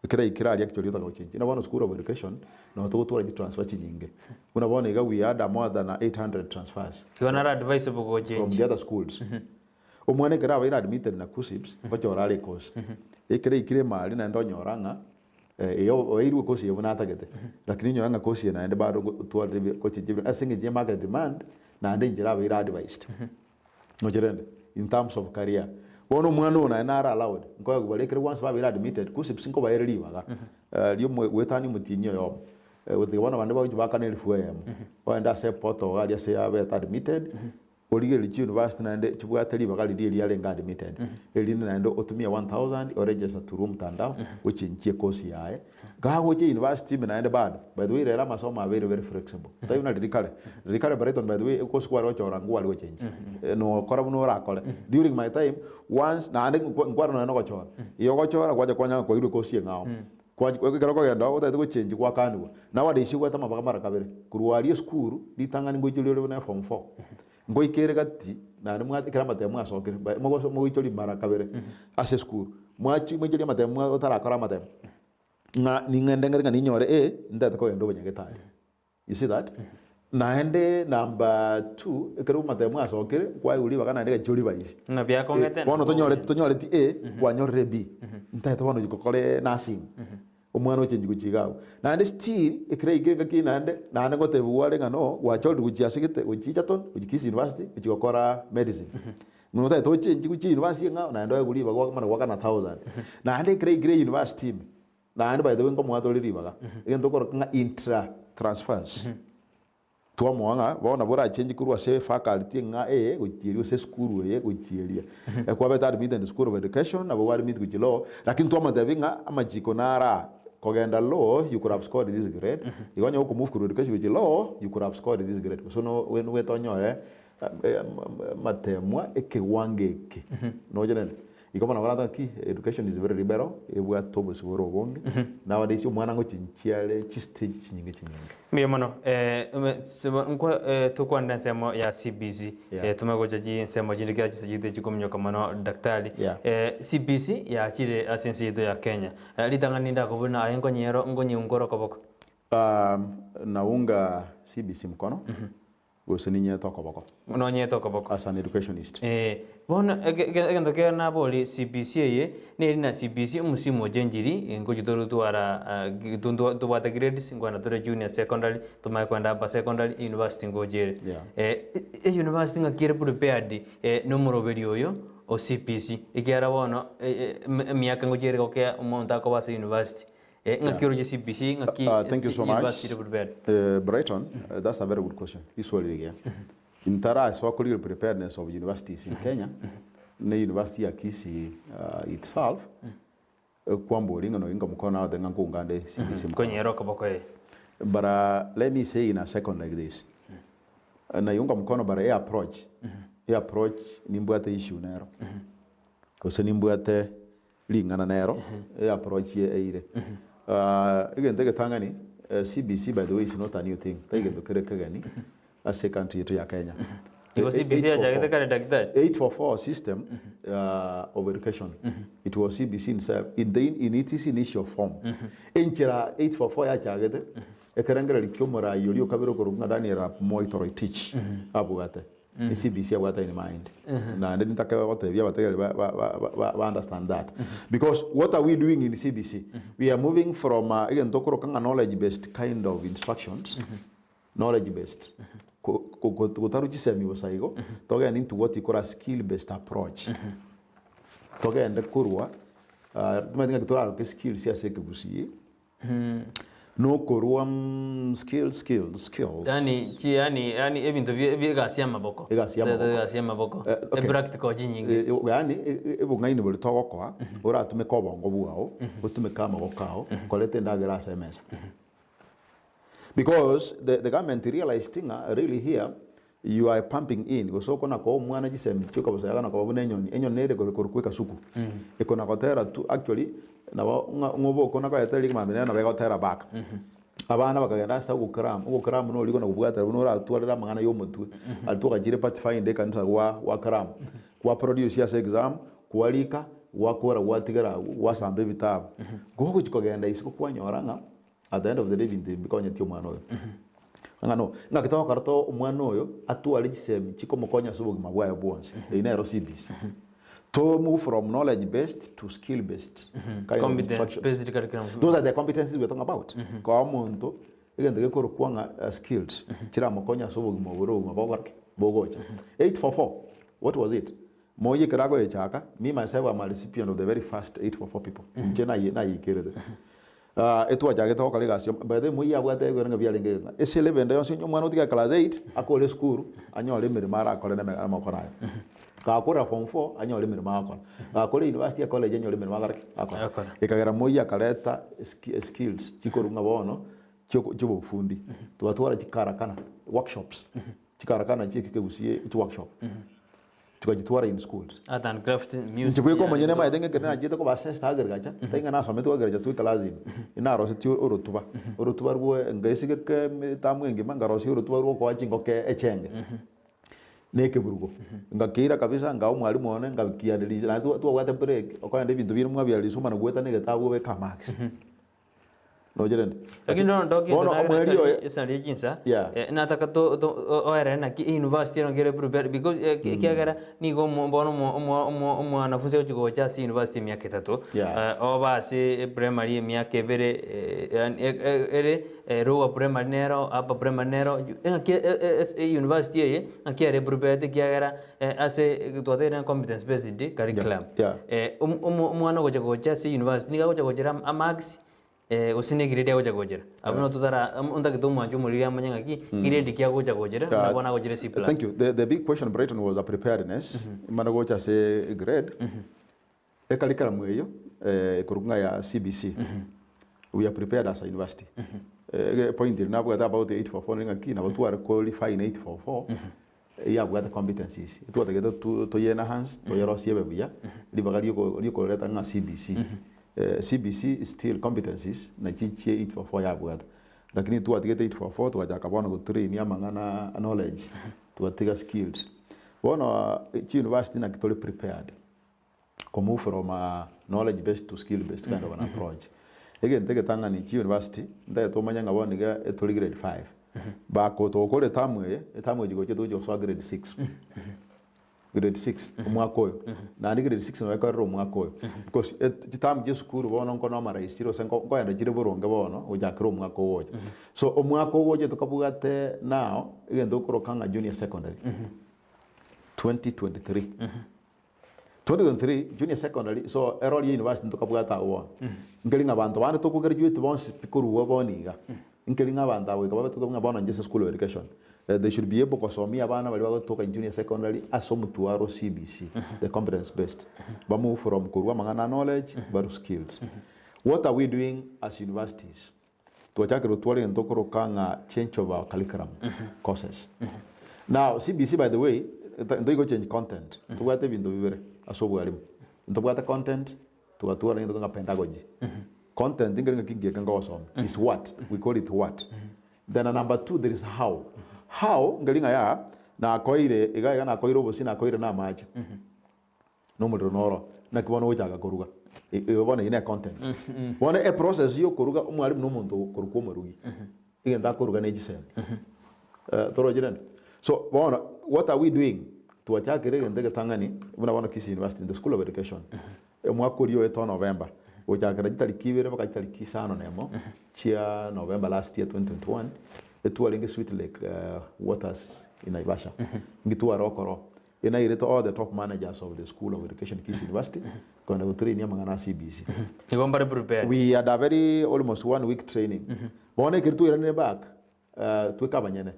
Ekero yaikire aria actually otaka gochengi. Buna bono school of education nabo togotwara chitransfer chinyinge. Buna bono iga we had more than 800 transfers Igo naro advisable from gochengi. the other schools. Omwana ekero abeire admitted na KUCCPS, ngochora are ekosi. Ekero aikire emari naende onyora ng'a eh, oeirwe ekosi eye buna atagete, lakini onyore ng'a kosi eye naende bado otwarire ebi gochenchia ebinto ase eng'encho ya market demand, naende inchera abeire advised. Inche rende, in terms of career, bono omwana oyo naende nare allowed, nkoegwa baria ekero bwansi babeire admitted, KUCCPS nkobaere ribaga ria goetania omotienyi oyomo. Gotiga bono abande bagochia baakana elifu eyemo, ogende ase eportal iga aria ase abete admitted, Origererie chiuniversity naende chibwate ribaga riria eriarenge admitted, erinde naende otumie 1000 oregister through omtandao ochenchie ecourse yaye. Gagocha university ime naende bado, by the way rero amasomo abeire very flexible, tari buna riria kare. Riria kare Brighton by the way ecourse kware gochora ngware gochenchia, nokora buna orakore. During my time, once naende nkware nonya na ogochora, igo ogochora gwacha kwanyora kwairwe ecourse eng'ao. Ekero okogenda oo otagete gochenji gwakanigwa, nowadays obwate amabaga mara kabere, korwa aria esukuru ritang'ani ngoichoria ore buna eform four, ngoika ere gati naende mwa ekero amatemo mwasokire ba mogoso mogoichoria mara kabere ase esukuru, mwachi mwaichoria amatemo mwa otarakora amatemo, ng'a ning'ende ng'ende ng'a ninyore A, ntagete kogenda obonyagetari. You see that? Naende number two, ekero amatemo asokire, kwaigwa ribaga naende gachia orivise. Ng'a biakong'ete Eh, bono nabo tonyoreti obe. tonyoreti A, kwanyorire B. Ntagete bono ochia gokora nursing. Omwana ochengi gochia iga abwo. Naende still, ekero yaikire engaki naende, naende ngotebiwa are ng'a no, gwachorire gochia ase gete, gochia Egerton, gochia Kisii University, gochia gokora medicine. Ng'a otagete ochengi gochia university eng'ao, naende oegwe ribaga okamana goakana thousand. Naende ekero yaikire university ime, Naende by the way nkomoa tore ribaga, egento okoroka ng'a intra transfers. Twamoa ng'a bono nabo orachange korwa ase faculty ng'a eye gochia eria gose esukuru eye gochia eria. Ekwabete admitted school of education nabo kwa admit gochia law, lakini twamotebia ng'a amachiko naro aa, kogenda law you could have scored this grade, igo onye gokomove korwa education gochia law you could have scored this grade. Gose no ogete onyore amatemwa ekewango eke. Noche nende? Igo bono baratoke ki education is very liberal, ebwate obosibore obonge, nowadays omwana ngochenchia are chistage chinyinge chinyinge. Mbuya mono eh, ime- sebo- nkwa- eh, tokwanera ensemo ya CBC Yeah. eh, tome gocha chinsemo chinde kera chise chiaito chikominyoka mono daktari Yeah. eh, CBC yachire ase ense yaito ya Kenya eh, ritang'ani ndakobuna na aye nkonyero nkonyeungora okoboko Um, naunga CBC mkono Gose ninyete okoboko. Nonyete okoboko. As an educationist. Eh, bono eke- eke- egento kere nabori CBC eye, neri na CBC omosimwa ochenchiri, ngochi torotwara ah, gi- tu- tu- tobwate grades, nkoenda tore junior secondary, tomanye koenda upper secondary, university ngocha ere. Yeah. Eh, e- e- university ng'aki ere prepared eh, na omoroberi oyo o CBC, ekiagera bono e- e- eme- emiaka ngochi ere gokea omonto akoba ase university. Eh, ng'aki oroche CBC, ng'aki Thank you so much. university ere prepared. Brighton, that's a very good question. Riswali rigiya. Intarasoa korigia preparedness of universities in Kenya, ne university ya Kisii itself, kwamboria ng'a noinga mokono nagoteba ng'a nkounga nde CBC mokono. Konyera okoboko eh. But let me say in a second like this, naiunga mkono but e approach, e approach nimbwate issue nero, gose nimbwate Ring'ana nero eapproach ye eire. Egento egetang'ani, CBC by the way is not a new thing, tari gento kere kegeni ase ecountry yetu ya Kenya. Igo CBC yachagete kare daktari? 844 system of education, it was CBC itself in the in its initial form. Enchera 844 yachagete, ekerengererio kia omorai oria okabere okorokwa ng'a Daniel Arap Moi Toroitich abwate. CBC abwate in mind. Naende nintake gotebia abategereri ba, ba, ba, ba, ba understand that. Because what are we doing in CBC? We are moving from uh, egento okoroka ng'a knowledge based kind of instructions, knowledge based, ko- ko- ko- gotaru chisemi bosa igo, togende into what you call a skill based approach. Togende korwa, uh, tomanyete ng'aki toraroke skills ase ekegusii, Nokorwa skills skills skills. Yani chi yani yani ebinto bie bie egasi y'amaboko. Egasi y'amaboko. Egasi y'amaboko. Eh, okay. Epractical chinyinge. Eh, yaani e- e- ebong'aini boria togokoa oratumeke obongo bwao otumeke amaboko ao koreta endagera ase emesa because the, the government realized ng'a really here You are pumping in, gose okona koa omwana chisemi chioka bosa iga nakoba buna enyoni, enyoni nere ekore korokwa ekasuku, ekona gotera tu actually nabo ng'a ng'obe okona koyetera rigiya mambia nere nabo egotera back. Abana bakagenda ase ogokram, ogokram noria okona kobwatera buna oratwarere amang'ana ya omotwe, aria twagachire pathfinder ekanisa gwa gwakram, gwa produce ase exam, kwarika, gwakora gwatigara agwo, gwasamba ebitabu. Gogochi kogenda isiko kwanyora ng'a At the end of the day ebinto ebi mbikonyeti omwana oyo. Ng'a no, ng'aki togokora to omwana oyo atware chisemi chikomokonya ase obogima bwaye bwonsi. Eyio nero CBC. To move from knowledge based to skill based kind of Competence instruction. based curriculum. Those are the competencies we are talking about. Koa omonto egento gekorokwa ng'a uh, skills chiramokonye ase obogima obore obogima bogokora ki? Bogocha. 844 what was it? Moyie ekero agoyechaka, me myself am a recipient of the very first 844 people. Inche naye nayekerete. Ah, etwachagete gokora egasi amo, by the way moyie abwate egwere ng'a biarenge iga. Ase eleven ende yonsi onye omwana otiga class eight, akore esukuru, anyore emeremo arakore na eme- amagokora aye. Gakorera form four, anyore emeremo agokora. Gakore university ecollege anyore emeremo agokora ki? Agokora. Agokora. Ekagera moyie akareta eski eskills chikorwa ng'a bono, chioko chiobofundi. Twatwara chikarakana, workshops, chikarakana chia ekegusii chiworkshop. Tukachitwara in schools. Art and craft, music. Inche bweka omonyene maete ng'a ekero nachiete koba assessed agriculture, tari ng'a nasomete agriculture tu eclass ime, inarosetie orotuba, orotuba rwo ngaesigeka etamu engima nkarosia orotuba rwa okoa chingoko echenge, na ekeburugo. Ngakeira kabisa nkaa omwalimu one ngakianeria naende twabwate break, okogenda ebinto biria mwabiareria omana goeta na egetabu obeke amarks. Noche rende. Lakini bono ndoki Bono omweri oye esari ye chinsa Yeah. eh, nataka to to oerere naki university ero nkere prepare because eh, ekiagera nigo omo bono omo omo omo omwanafunzi agochi gocha ase university emiaka etato Yeah. eh, oba ase eprimary emiaka ebere eh, yaani e- e- ere eh, lower primary nero upper primary nero ng'aki e- e- ase university eye ng'aki ere prepared ekiagera eh, ase twateire ng'a competence based curriculum Yeah, Eh, omo- omo- omwana ogocha gocha ase university nigo agocha gochera am- amarks eh, gose ne egrade agocha gochera. Abwo no totara am- ontagete omwancho omoriri amanye ng'aki grade ki agocha gochera buna bono agochera C plus. Thank you. The, the big question Brighton was a preparedness. Mana gocha ase grade. Ecurriculum eyo eh, ekorokwa ng'a ya CBC. We are prepared as a university. Eh, point eri nabwate about 844 nere ng'aki nabo tware ko refine 844 Eyabwate competencies etwatagete toye enhance toyerosie ebe buya ribaga riokoreta ng'a CBC. CBC is still competencies nachi chie 844 yabwate lakini twatigete 844 twachaka bono go train amang'ana a knowledge twatiga skills. Bono chi university naki tore prepared ko move from knowledge based to skill based kind of an approach. Egento egetang'ani chi university ntagete omanye ng'a bono iga etori grade five, bako togokora etamu eye, etamu eye gocha togochi gosoa grade six, grade six omwaka oyo, naende grade six nabo ekorera omwaka oyo because et chitamu chia esukuru bono nko normalize chire gose nko nkoenda chire boronge bono gochakera omwaka ogocha. So omwaka ogocha tokabwate now egento okoroka ng'a junior secondary, 2023. 2023 junior secondary so erori ya university ntokabwate agwo bono. Nkeri ng'a abanto bande toko graduate bonsi pi korwa bono iga, nkeri ng'a abanto aba goika babe tokoba ng'a bono inche ase school of education, they should be able kosomia abana baria bagotoka junior secondary ase omotwaro CBC, the competence based. Ba move from korwa amang'ana a knowledge baru skills. What are we doing as universities? Twachakire gotwara egento tokoroka ng'a change of our curriculum courses. Now CBC by the way, ntoigo change content, tobwate ebinto bibere ase obwarimu. Ntobwate content, togatwara egento ng'a pedagogy. Content nkeri ng'aki ngieke nkogosomia, is what, we call it what. Then number two there is how. How nkeri ng'a yaa, nakoeire iga iga nakoeire obosie nakoeire na amache. Nomorero noro, naki bono ogochaka koruga? Igo bono eyio ne content. Bono eprocess ya okoruga, omwalimu na omonto okorokwa omorugi, egento akoruga ne chisemi. Toroche rende? So bono what are we doing? Twachakire egento egetang'ani buna bono Kisii University in the school of education omwaka oria oetwa November gochakera chitariki ibere mpaka chitariki isano na emo chia November last year 2021 etwarenge Sweet Lake Waters in Naivasha ngitware okoro Enairete all the top managers of the school of education Kisii University kogenda gotrainia amang'ana a CBC. Igo mbare prepared. We had a very almost one week training. Bono ekero twairanire back, uh, tweka abanyene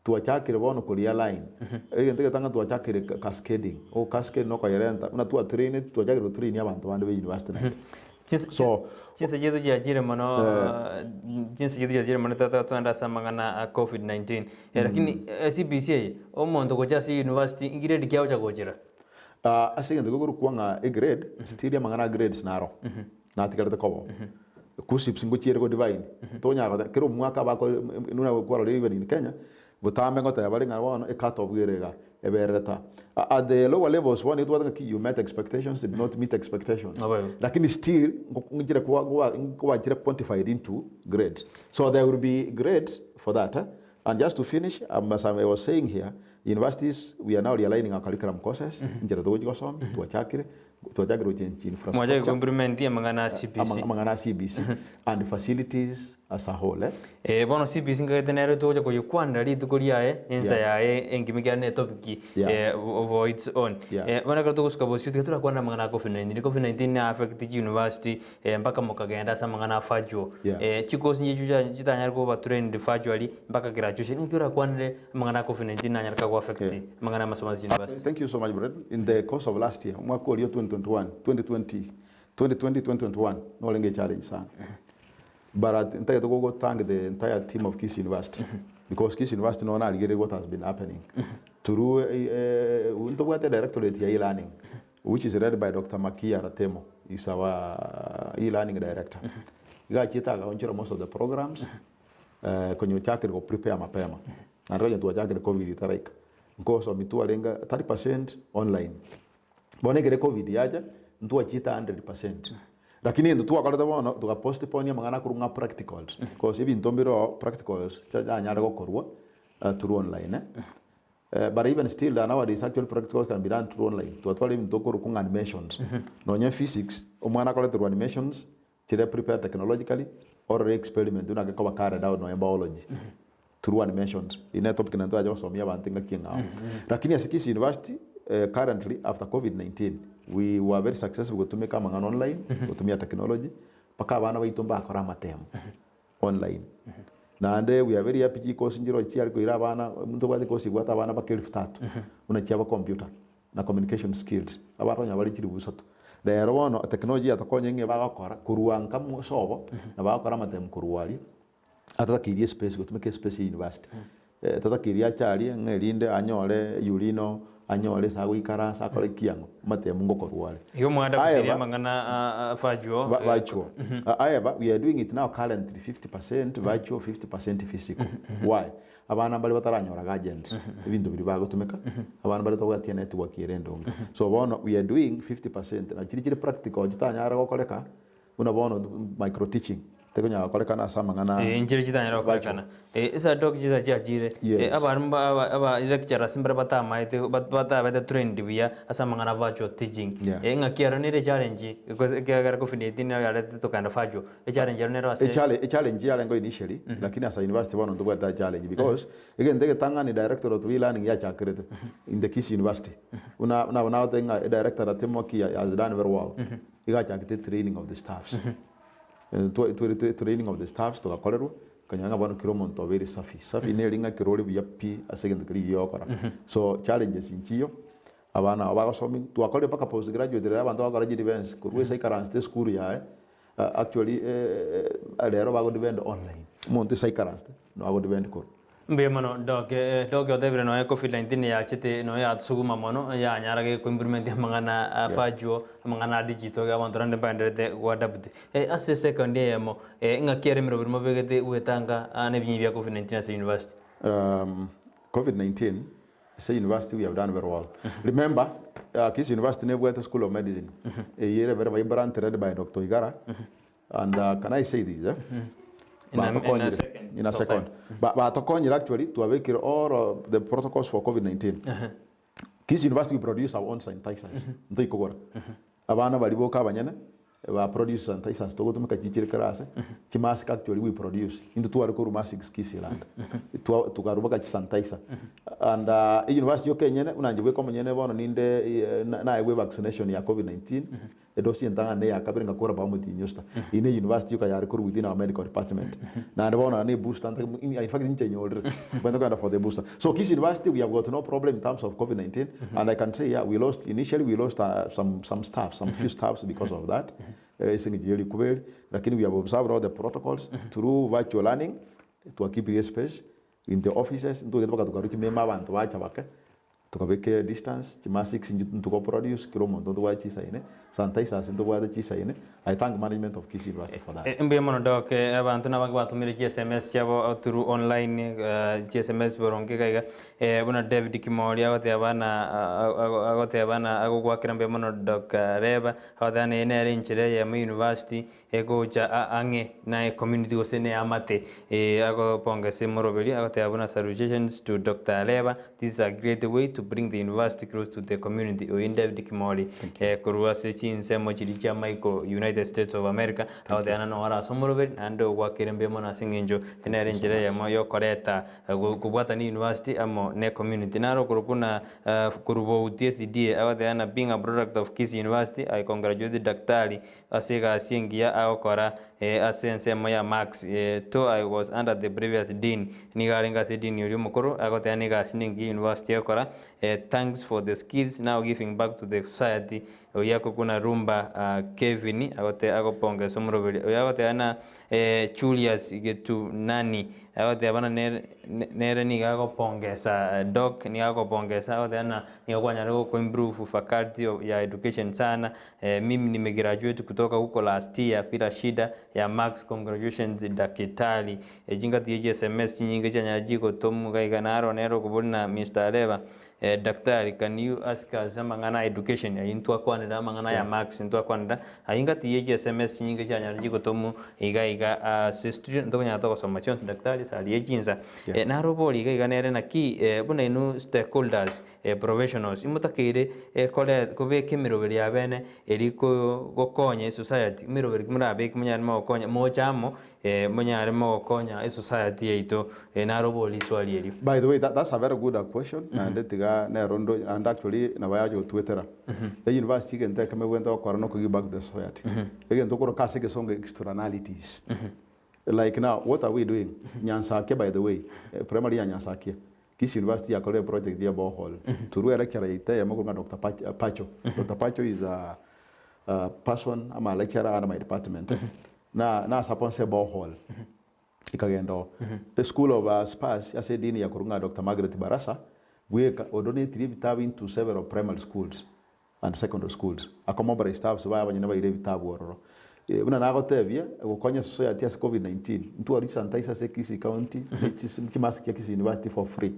twachakire bono koria line egento egetang'ani twachakire cascading o cascade nokoyerenta buna twa train twachakire gotrainia abanto bande be university naende. So Chinsa chiaito chiachire mono chinsa chiaito chiachire mono tata twende ase amang'ana a covid 19 lakini CBC eye omonto gocha ase university grade ki agocha gochera? Ase egento gekorokwa ng'a egrade, still amang'ana a grades naro natigarete koba oo. Kuccps ngochiere go divine, tonyara goteba kera omwaka abako buna kwarorire even in Kenya, botambe ngoteba bare ng'a bono e cut off ere igaa, ebererete aa. At the lower levels bono nigo tobwate ng'aki you met expectations, did not meet expectations. Lakini still nchire nkoba quantified into grades. So there will be grades for that. And just to finish, as I was saying here, universities we are now realigning our curriculum courses, inchera togochia gosomia, twachakire, twachakire gochenchia Mwachakire infrastructure, koimplement amang'ana a CBC. amang'ana a CBC and facilities as a whole eh. Eh, bono CBC nkagete nere togocha koyekwanera rituko riaye, ensa Yeah. yaye engima ekiagera ne etopic Yeah. eh, of its own. Yeah. Eh, bono ekero togosuka bosio tiga torakwanera amang'ana a covid 19. Covid 19 ne affect chiuniversity eh, mpaka mokagenda ase amang'ana a virtual. Yeah. Eh, chicourse nchichio chia chitanyare koba trained virtually mpaka graduation. Naki orakwanere amang'ana a covid 19 nanyare kago affect Yeah. amang'ana a amasomo ase chiuniversity? Thank you so much Brad. In the course of last year, omwaka oria o 2021, 2020, 2020, 2021 norenge echallenge sana. But ntagete go thank the entire team of Kisii University because Kisii University nonya narigereria what has been happening through eh, ntobwate directorate ya e-learning which is led by Doctor Makia Ratemo is our e-learning director. Iga achiete agaonchora most of the programs eh, konya ochakire go prepare mapema naende konya twachakire covid etaraika nkosomi twarenge 30% online. Bono ekere covid yacha ntwachiete 100% lakini egento twakorete bono toga postpone amang'ana akorwa ng'a practicals because ebinto mbire oo practicals yanyare gokorwa through online eh. But even still nowadays actually practicals can be done through online. Twatwara ebinto okorokwa ng'a animations nonya physics omwana akoreterwa animations chire prepared technologically orore experiment buna gekoba carried out nonya biology through animations. Eyio ne topic naende torache gosomia abanto engaki eng'ao. Lakini ase Kisii University currently after covid 19 we were very successful gotumeka amang'ana online gotumia technology mpaka abana baito mbakore amatemo online. Naende we are very happy chikosi nchire chiare koira abana ntobwate ekosi ebwate abana mpaka elfu tatu buna chiaba computer na communication skills abana onye bare chilifu isato. Rero bono technology yatokonye ng'a bagokora korwa nka sobo na bagokora amatemo korwa aria atatakeiri espace gotumeka espace ya university. Tatakeiri ache aria ng'a erinde anyore urino anyore ase agoikaransa akore kiang'o amatemo ngokorwa are. Igo mwanda goteria However, amang'ana a virtual. Virtual. However, we are doing it now currently 50% virtual, 50% physical. Why? Abana mbare bataranyora guardians, ebinto biria bagotumeka, abana mbare tabwati enetwork ere endonge. So bono we are doing 50% na chiria chire practical chitanyare gokoreka, buna bono micro teaching, tekonyara gokorekana ase amang'ana Eh, nchire chitanyare virtual. gokorekana. Eh, esadoki chisa chiachire, Yes. eh, abarimu ba- aba aba lecturers mbare batamaete bat- batabete trained buya ase amang'ana a virtual teaching. Yeah. Eh, ng'aki ero nere echallenge, because ekiagera covid 19 nero yaretete tokagenda virtual. Echallenge ero nero ase. Echale echallenge yarengeo initially lakini as a university bono ntobwate echallenge because egento egetang'ani directorate of e-learning yachakerete in the Kisii University buna buna nagotebia ng'a edirector Ratemo ki has done very well iga achakete training of the staffs twa twerete training of the staffs togakorerwa okonyora ng'a bono kera omonto obeire safi safi neri ng'a kero ore buya pi ase egento keria giogokora so challenges nchiyo. Abana aba bagosomigwa, twakorire mpaka post graduate rero abanto bagokora chidefense korwa ase aikaransete esukuru yaye actually rero bago defend online, omonto ase aikaransete no ago defend korwa. Mbuya mono Doc, Doc otebire nonya covid 19 yachete nonya yatusuguma mono yanyara ge koimplement amang'ana a virtual amang'ana a digital iga abanto rende mbaenderete go adapt. Ase esekondi eyemo ng'aki ere emeroberi mobegete gwetanga na ebinyi bia covid 19 ase university? Covid 19 Ase university we have done very well. Remember, Kisii University nebwate school of medicine. Eyio ere very vibrant led by Dr. Oigara. And can I say this? Eh? In a Batokonyire. second. In a second. Batokonyire actually twabekire all of the protocols for COVID-19. Kisii University we produce our own sanitizers. Ntoikogora. Abana baria boka abanyene ba produce sanitizers togotumeka chichire kera ase. Chimask actually we produce. Intwe tware korwa masks Kisii land. Twa tukarwa mpaka chisanitizer. And university yoka enyene buna inche bweka omonyene bono ninde naegwe vaccination ya COVID-19. Edosi entang'ani na eya kabere ngakora bao omotienyi osita. Eyio ne university yoka yare korwa within our medical department. Naende bono nane ebooster ntake in fact inche nyorire, mbwate kogenda for the booster. So Kisii University we have got no problem in terms of covid 19 and I can say yeah we lost initially we lost some some staff some few staffs because of that ase eng'encho ye rikuba eri, lakini we have observed all the protocols through virtual learning twakeepire espace in the offices ntogete mpaka tokarwa chimemo abanto bacha bake. Tokabeka edistance, chimasks inche ntugo produce, kera omonto ntobwate chisaine, sanitizers ntobwate chisaine, I thank management of Kisii University for that. Mbuya mono Doc, abanto nabange batomire chi sms chiabo through online, chi sms boronge iga iga, buna David Kimori agoteba na agoteba na agogoakera mbuya mono Doc Reba, agoteba na eye nere enchera eyemo university Egocha ang'e na ecommunity gose na eamate agopongesa emoroberi agoteba buna salutations to Doctor Areba this is a great way to bring the university close to the community oyo David Kimori korwa ase chinsemo chiria chia Michael United States of America agoteba naende noro ase omoroberi naende ogwakire mbuya mono ase eng'encho nere enchera eyemo yokoreta kobwatania university amo ne ecommunity naro okorokwa buna korwa Bouti SDA agoteba na being a product of Kisii University I congratulate Daktari Ase egasi engiya agokora ase ensemo ya Marx, though I was under the previous dean, nigo arenge ase dean oria omokoro, agoteba na egasi nengiya university egokora, thanks for the skills now giving back to the society, oyio akokuna Rumba Kevin agote agopongesa omoroberi, oyo agoteba na Julius Getunani agoteba buna nere nere nigo agopongesa Doc, nigo agopongesa agoteba na nigo kwanyarire goko improve faculty ya education sana. Mimi nimegraduate kutoka huko last year bila shida ya marks congratulations dakitari. Chingaki echi sms chinyinge chianyara chigotomwa iga iga naro nere okobori na Mister Areba daktari can you ask us amang'ana a education ayio ntwakwanera amang'ana ya marks ntwakwanera ayio ngati ye chi sms chinyinge chianyara chigotomwa iga iga ase studio ntokonyara togosoma chionsi daktari sari ye chinsa. Naro obori iga iga nere naki buna inwe stakeholders Professionals, imotakeire kore kobeka emeroberi yabene eri gokonya esociety, emeroberi ki morabeke monyare mogokonya moche amo monyare mogokonya esociety yaito naro obori riswali erio. By the way, that, that's a very good question naende tiga nero ndo naende actually nabo yacha gotwetera. University egento ekemo ebwenerete gokora na okogive back to the society. Egento okoroka ase egesongo externalities. Like now, what are we doing? Nyansakia by the way, primary ya Nyansakia, Kisii University yakorire eproject ya borehole through a lecturer yaito eyemo korwa ng'a Doctor Pacho. Doctor Pacho is a person ama a lecturer under my department. Na na sponsor eborehole ekagenda oo. The school of Spurs ase edini ya korwa ng'a Doctor Margaret Barasa bweka odonatire ebitabu into several primary schools and secondary schools. Akomobilize staffs baye abanyene baire ebitabu ororo. Buna nagotebia, gokonya society ase covid 19, ntware chisanitizer ase Kisii county, ne chimask chia Kisii University for free.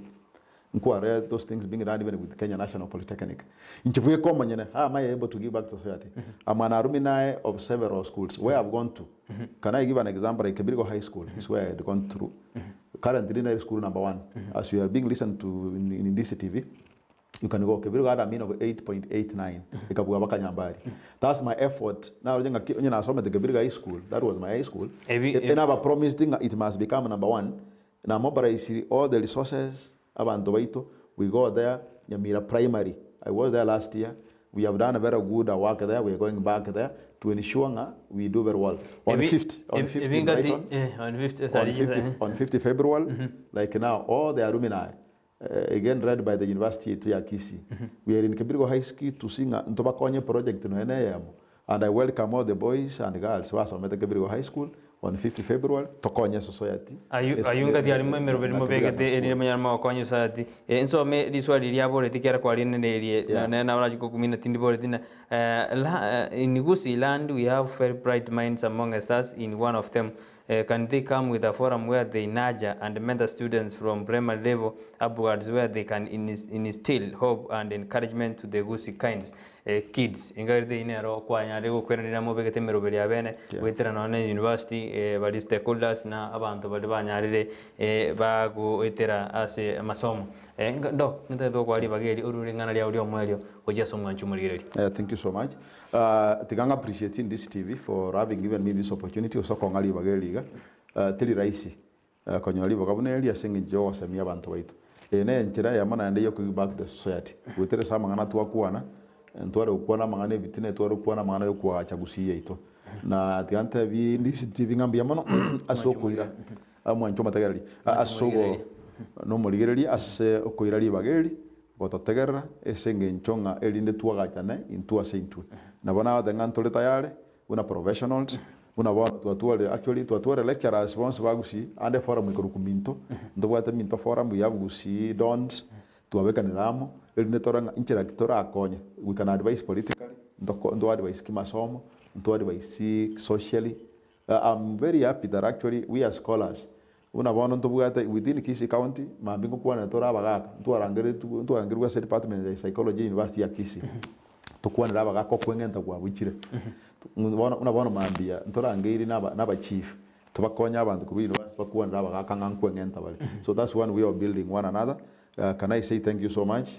Nkware those things being done even with Kenya National Polytechnic. Inche bweka omonyene, how am I able to give back to society? I'm an alumni of several schools where I've gone to. Can I give an example like Kebirigo High School is where I had gone through. Currently nere school number one. As you are being listened to in DCTV, You can go Kebirigo had a mean of 8.89 ekabua bakanyambari. That's my effort. Naroche ng'a ki onye nasomete Kebirigo High School, that was my high school. Ebi- E- Enaba promised ng'a it must become number one. Na mobilised all the resources abanto baito we go there Nyamira Primary. I was there last year. We have done a very good work there. We are going back there to ensure ng'a we do very well. On Ebi- 5th, on ebi- 5th in ebingati- Brighton, eh, on 5th, on sorry, 5th, eh. on 5th February, like now, all the alumni, again led by the university yaito ya Kisii, we are in Kebirigo High School to see ng'a ntobakonye project nonya na eyemo and I welcome all the boys and girls basomete Kebirigo High School on 5th February tokonye society Ayio ayio ngati arimo emeroberi na Kebirigo mobegete erinde School. monyare mogokonya society. Nsome riswali riria aboreti ekero kwarinereirie Yeah. nonye nabarachie gokumina tindiboreti na la in Gusii land we have very bright minds amongst us in one of them Can they come with a forum where they nurture and mentor students from primary level upwards where they can instill hope and encouragement to the Gusii kinds? Kids. Engagerete eyio nero kwanyarire gokweranera mobegete emeroberi ya bene, goetera nonya na university, baria stakeholders na abanto baria banyarire bagoetera ase amasomo. Doc, nintagete gokoa ribaga eri orure ring'ana riao ri'omoerio gochia ase omwanchi omorigereria. Thank you so much. Tiga ng'a appreciate Ndisi TV for having given me this opportunity gose okong'a ribaga eri iga. Teri rahisi konyora ribaga buna eri ase eng'encho yogosemia abanto baito. Eye ne enchera eyemo naende ya okogive back to the society. Goetera ase amang'ana twakwana, ntware gokwana amang'ana ebitina, etware gokwana amang'ana ya okoagacha gusii yaito. Na tiga ntebie Ndisi TV ng'a mbuya mono ase okoira omwancho omotegereri ase ogo nomorigereria ase okoira ribaga eri gototegerera ase engencho ng'a erinde twagachane intwe ase intwe. Nabo nagoteba ng'a ntore tayari buna professionals, buna bono twatwarire actually twatwarire lecturers bonsi ba Gusii ande eforum ekorokwa Minto, ntobwate Minto forum we have Gusii dons, twabekanire amo erinde torore ng'a inchera ki torakonye, we can advise politically, ntoko nto advise kimasomo, nto advise socially, I'm very happy that actually we as scholars Buna bono ntobwate within Kisii County, mambia ngokwanera tore abagaka, ntwarangeretwe ntwarangerigwe ase department ya psychology ya university ya Kisii, tokwanere abagaka okweng'enta kwabuchire. Bono buna bono mambia ntorangeiri na aba na aba chief, tobakonye abanto korwa university bakwanere abagaka ng'a nkweng'enta bare. So that's one way of building one another. Can I say thank you so much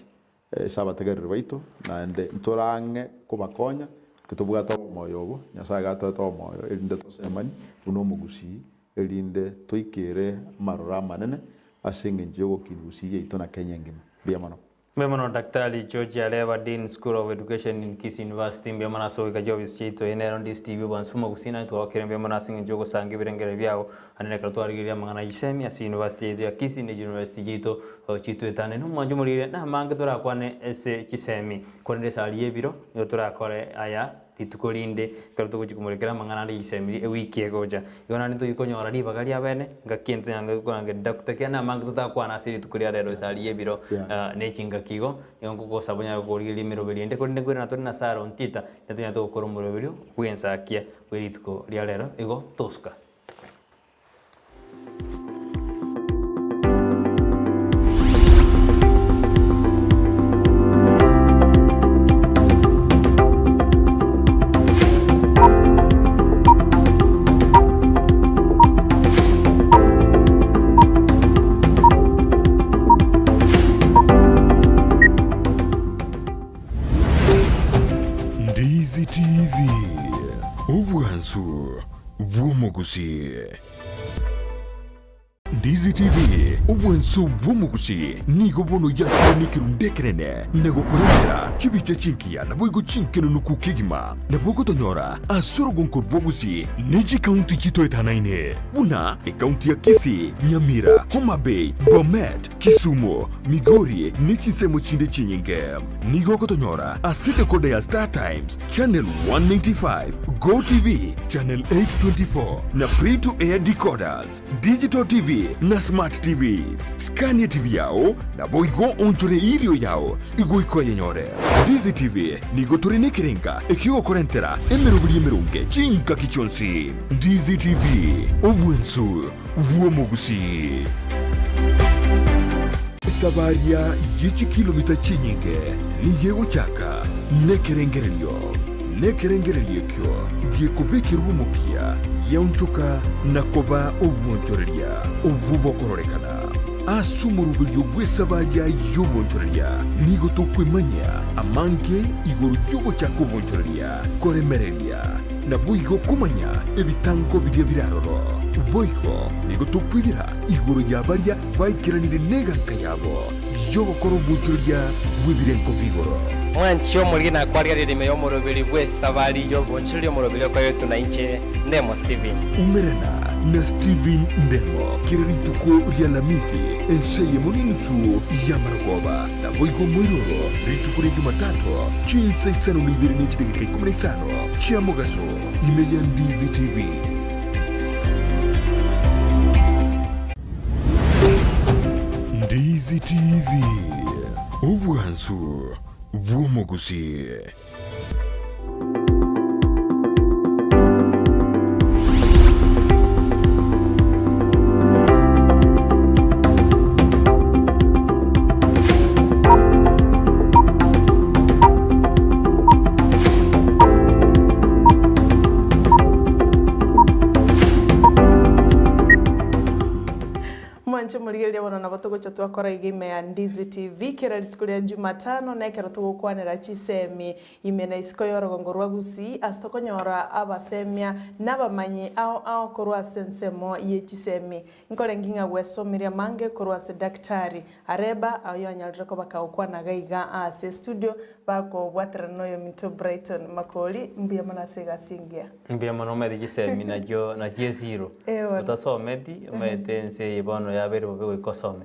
ase abategereri baito, naende ntorang'e kobakonya, ekero tobwate obomoyo obo, Nyasae iga atoete omoyo erinde tosemanie buna omogusii, erinde toikere amaroro amanene ase engencho y'ogokinia gusii yaito na Kenya engima. Mbuya mono. Mbuya mono Daktari George Areba, Dean School of Education in Kisii University, mbuya mono ase ogoika chiofisi chiaito. Eye nero Ndisi TV obwansu bw'omogusii naye twagokire mbuya mono ase engencho y'ogosanga ebirengererio biago Naende ekero twarigereria amang'ana a chisemi ase university yaito ya Kisii ne chiuniversity chiaito chitwetane nomwancho omorire na amange torakwane ase chisemi. Korende esari y'ebiro nigo torakore aya rituko rinde ekero togochia komorekera amang'ana ande chisemi ewiki egocha. Igo naende ntochi konyora ribaga ria bene ngaki ento yange korangeria Doctor ekiagera namange totakwana ase rituko ria rero esari y'ebiro ne chingaki igo, nigo nkogosaba onyare korigereria emeroberi ende korende nkoirana tore na Sarah Ontita netonyare togokora omoroberio bw'ensakia bwe rituko ria rero igo tosuka. Ndizi TV, obwansu bw'omogusii. Ndizi TV, obwansu bw'omogusii, nigo bono yakire nekerundu ekenene na gokorentera chibicha chingiya naboigo chinkenunuku kegima. Nabo ogotonyora ase orogonko rwa Gusii ne chikaunti chitoetanaine buna ekaunti ya Kisii, Nyamira, Homa Bay, Bomet, Kisumu, Migori ne chinsemo chinde chinyinge. Nigo ogotonyora ase decoder ya Star Times, Channel 195, Go TV, Channel 824 na Free to Air decoders, Digital TV na Smart TVs. Skania TV yao naboigo onchore erio yao igoika oyenyore. Ndizi TV nigo tore nekerenga ekiogokorentera emeroberi emeronge chingaki chionsi. Ndizi TV, obwensu bw'omogusii. Esabaria ye chikilomita chinyinge nigo egochaka nekerengererio, nekerengererio ekio gekobekerwa omokia giaonchoka na koba obwonchoreria obwo bokororekana. Ase omoroberio bw'esabaria y'obwonchoreria nigo tokwemanyia amange igoro y'ogochaka obwonchoreria, koremereria, naboigo komanya ebitango biria bire aroro. Boigo nigo tokwegera igoro ya baria baikeranire neganka yabo y'ogokora obwonchoreria bw'ebirengo bi'igoro. Mwanche omoriri na kwarigereria ime y'omoroberi bw'esabari y'obonchoreria omoroberi okoretwe na inche Ndemo Stephen. Umerana na Stephen Ndemo kera rituko ri'Alamisi ense eyemo n'enusu y'amarogoba, naboigo moiroro rituko ria Jumatatu chinsa isano na ibere ne chidageka ikomi na isano chia mogaso ime ya Ndizi TV. Ndizi TV, obwansu bw'omogusii. Mwanche morigereria bono nabo togocha twakora iga ime ya Ndizi TV kera rituko ria Jumatano na ekero togokwanera chisemi ime na isiko y'orogongo rwa Gusii ase tokonyora abasemia na abamanyi ao ao korwa ase ensemo ye chisemi. Nkorenge ng'a gwesomirie amange korwa ase Daktari Areba oyonyarire koba kagokwana iga iga ase estudio bakobwaterana noyominto Brighton Makori mbuya mono ase egasi engiya. Mbuya mono omanyete chisemi nachio nachio esiro. Eh bono. Otasometi omanyete ense eye bono yabeire bobe goika osome.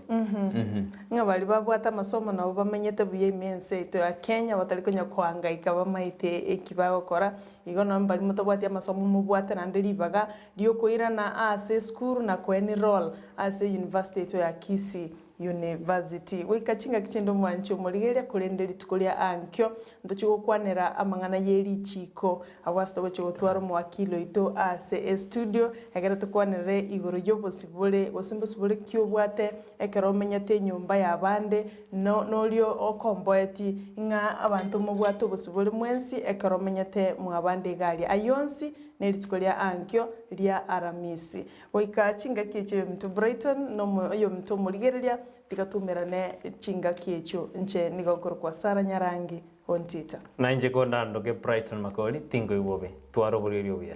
Ng'a baria babwate amasomo nabo bamenyete buya ime ense yaito ya Kenya batari konya koangaika bamaete eki bagokora, igo nonye baria motabwati amasomo mobwate naende ribaga riokoirana ase esukuru na koenroll ase university yaito ya Kisii University. Goika chingaki chinde omwanchi omorigereria korende rituko ria ankio ntochie gokwanera amang'ana ye richiiko abwo ase togochia gotwara omowakili oito ase estudio ekero tokwanerere igoro y'obosibore gose mbosibore ki obwate ekero omenyete enyomba y'abande no noria okomboeti ng'a abanto mobwate obosibore mwensi ekero omenyete mwabande iga aria. Ayio onsi ne rituko ria ankio ria Aramisi. Goika chingaki echio oyominto Brighton na oyominto omorigereria, tiga toumerane chingaki echio. Inche nigo nkorokwa Sarah Nyarangi Ontita. Nainche kondandoke Brighton Makori, tinkoigwa bobe. Twara oborwaire obuya.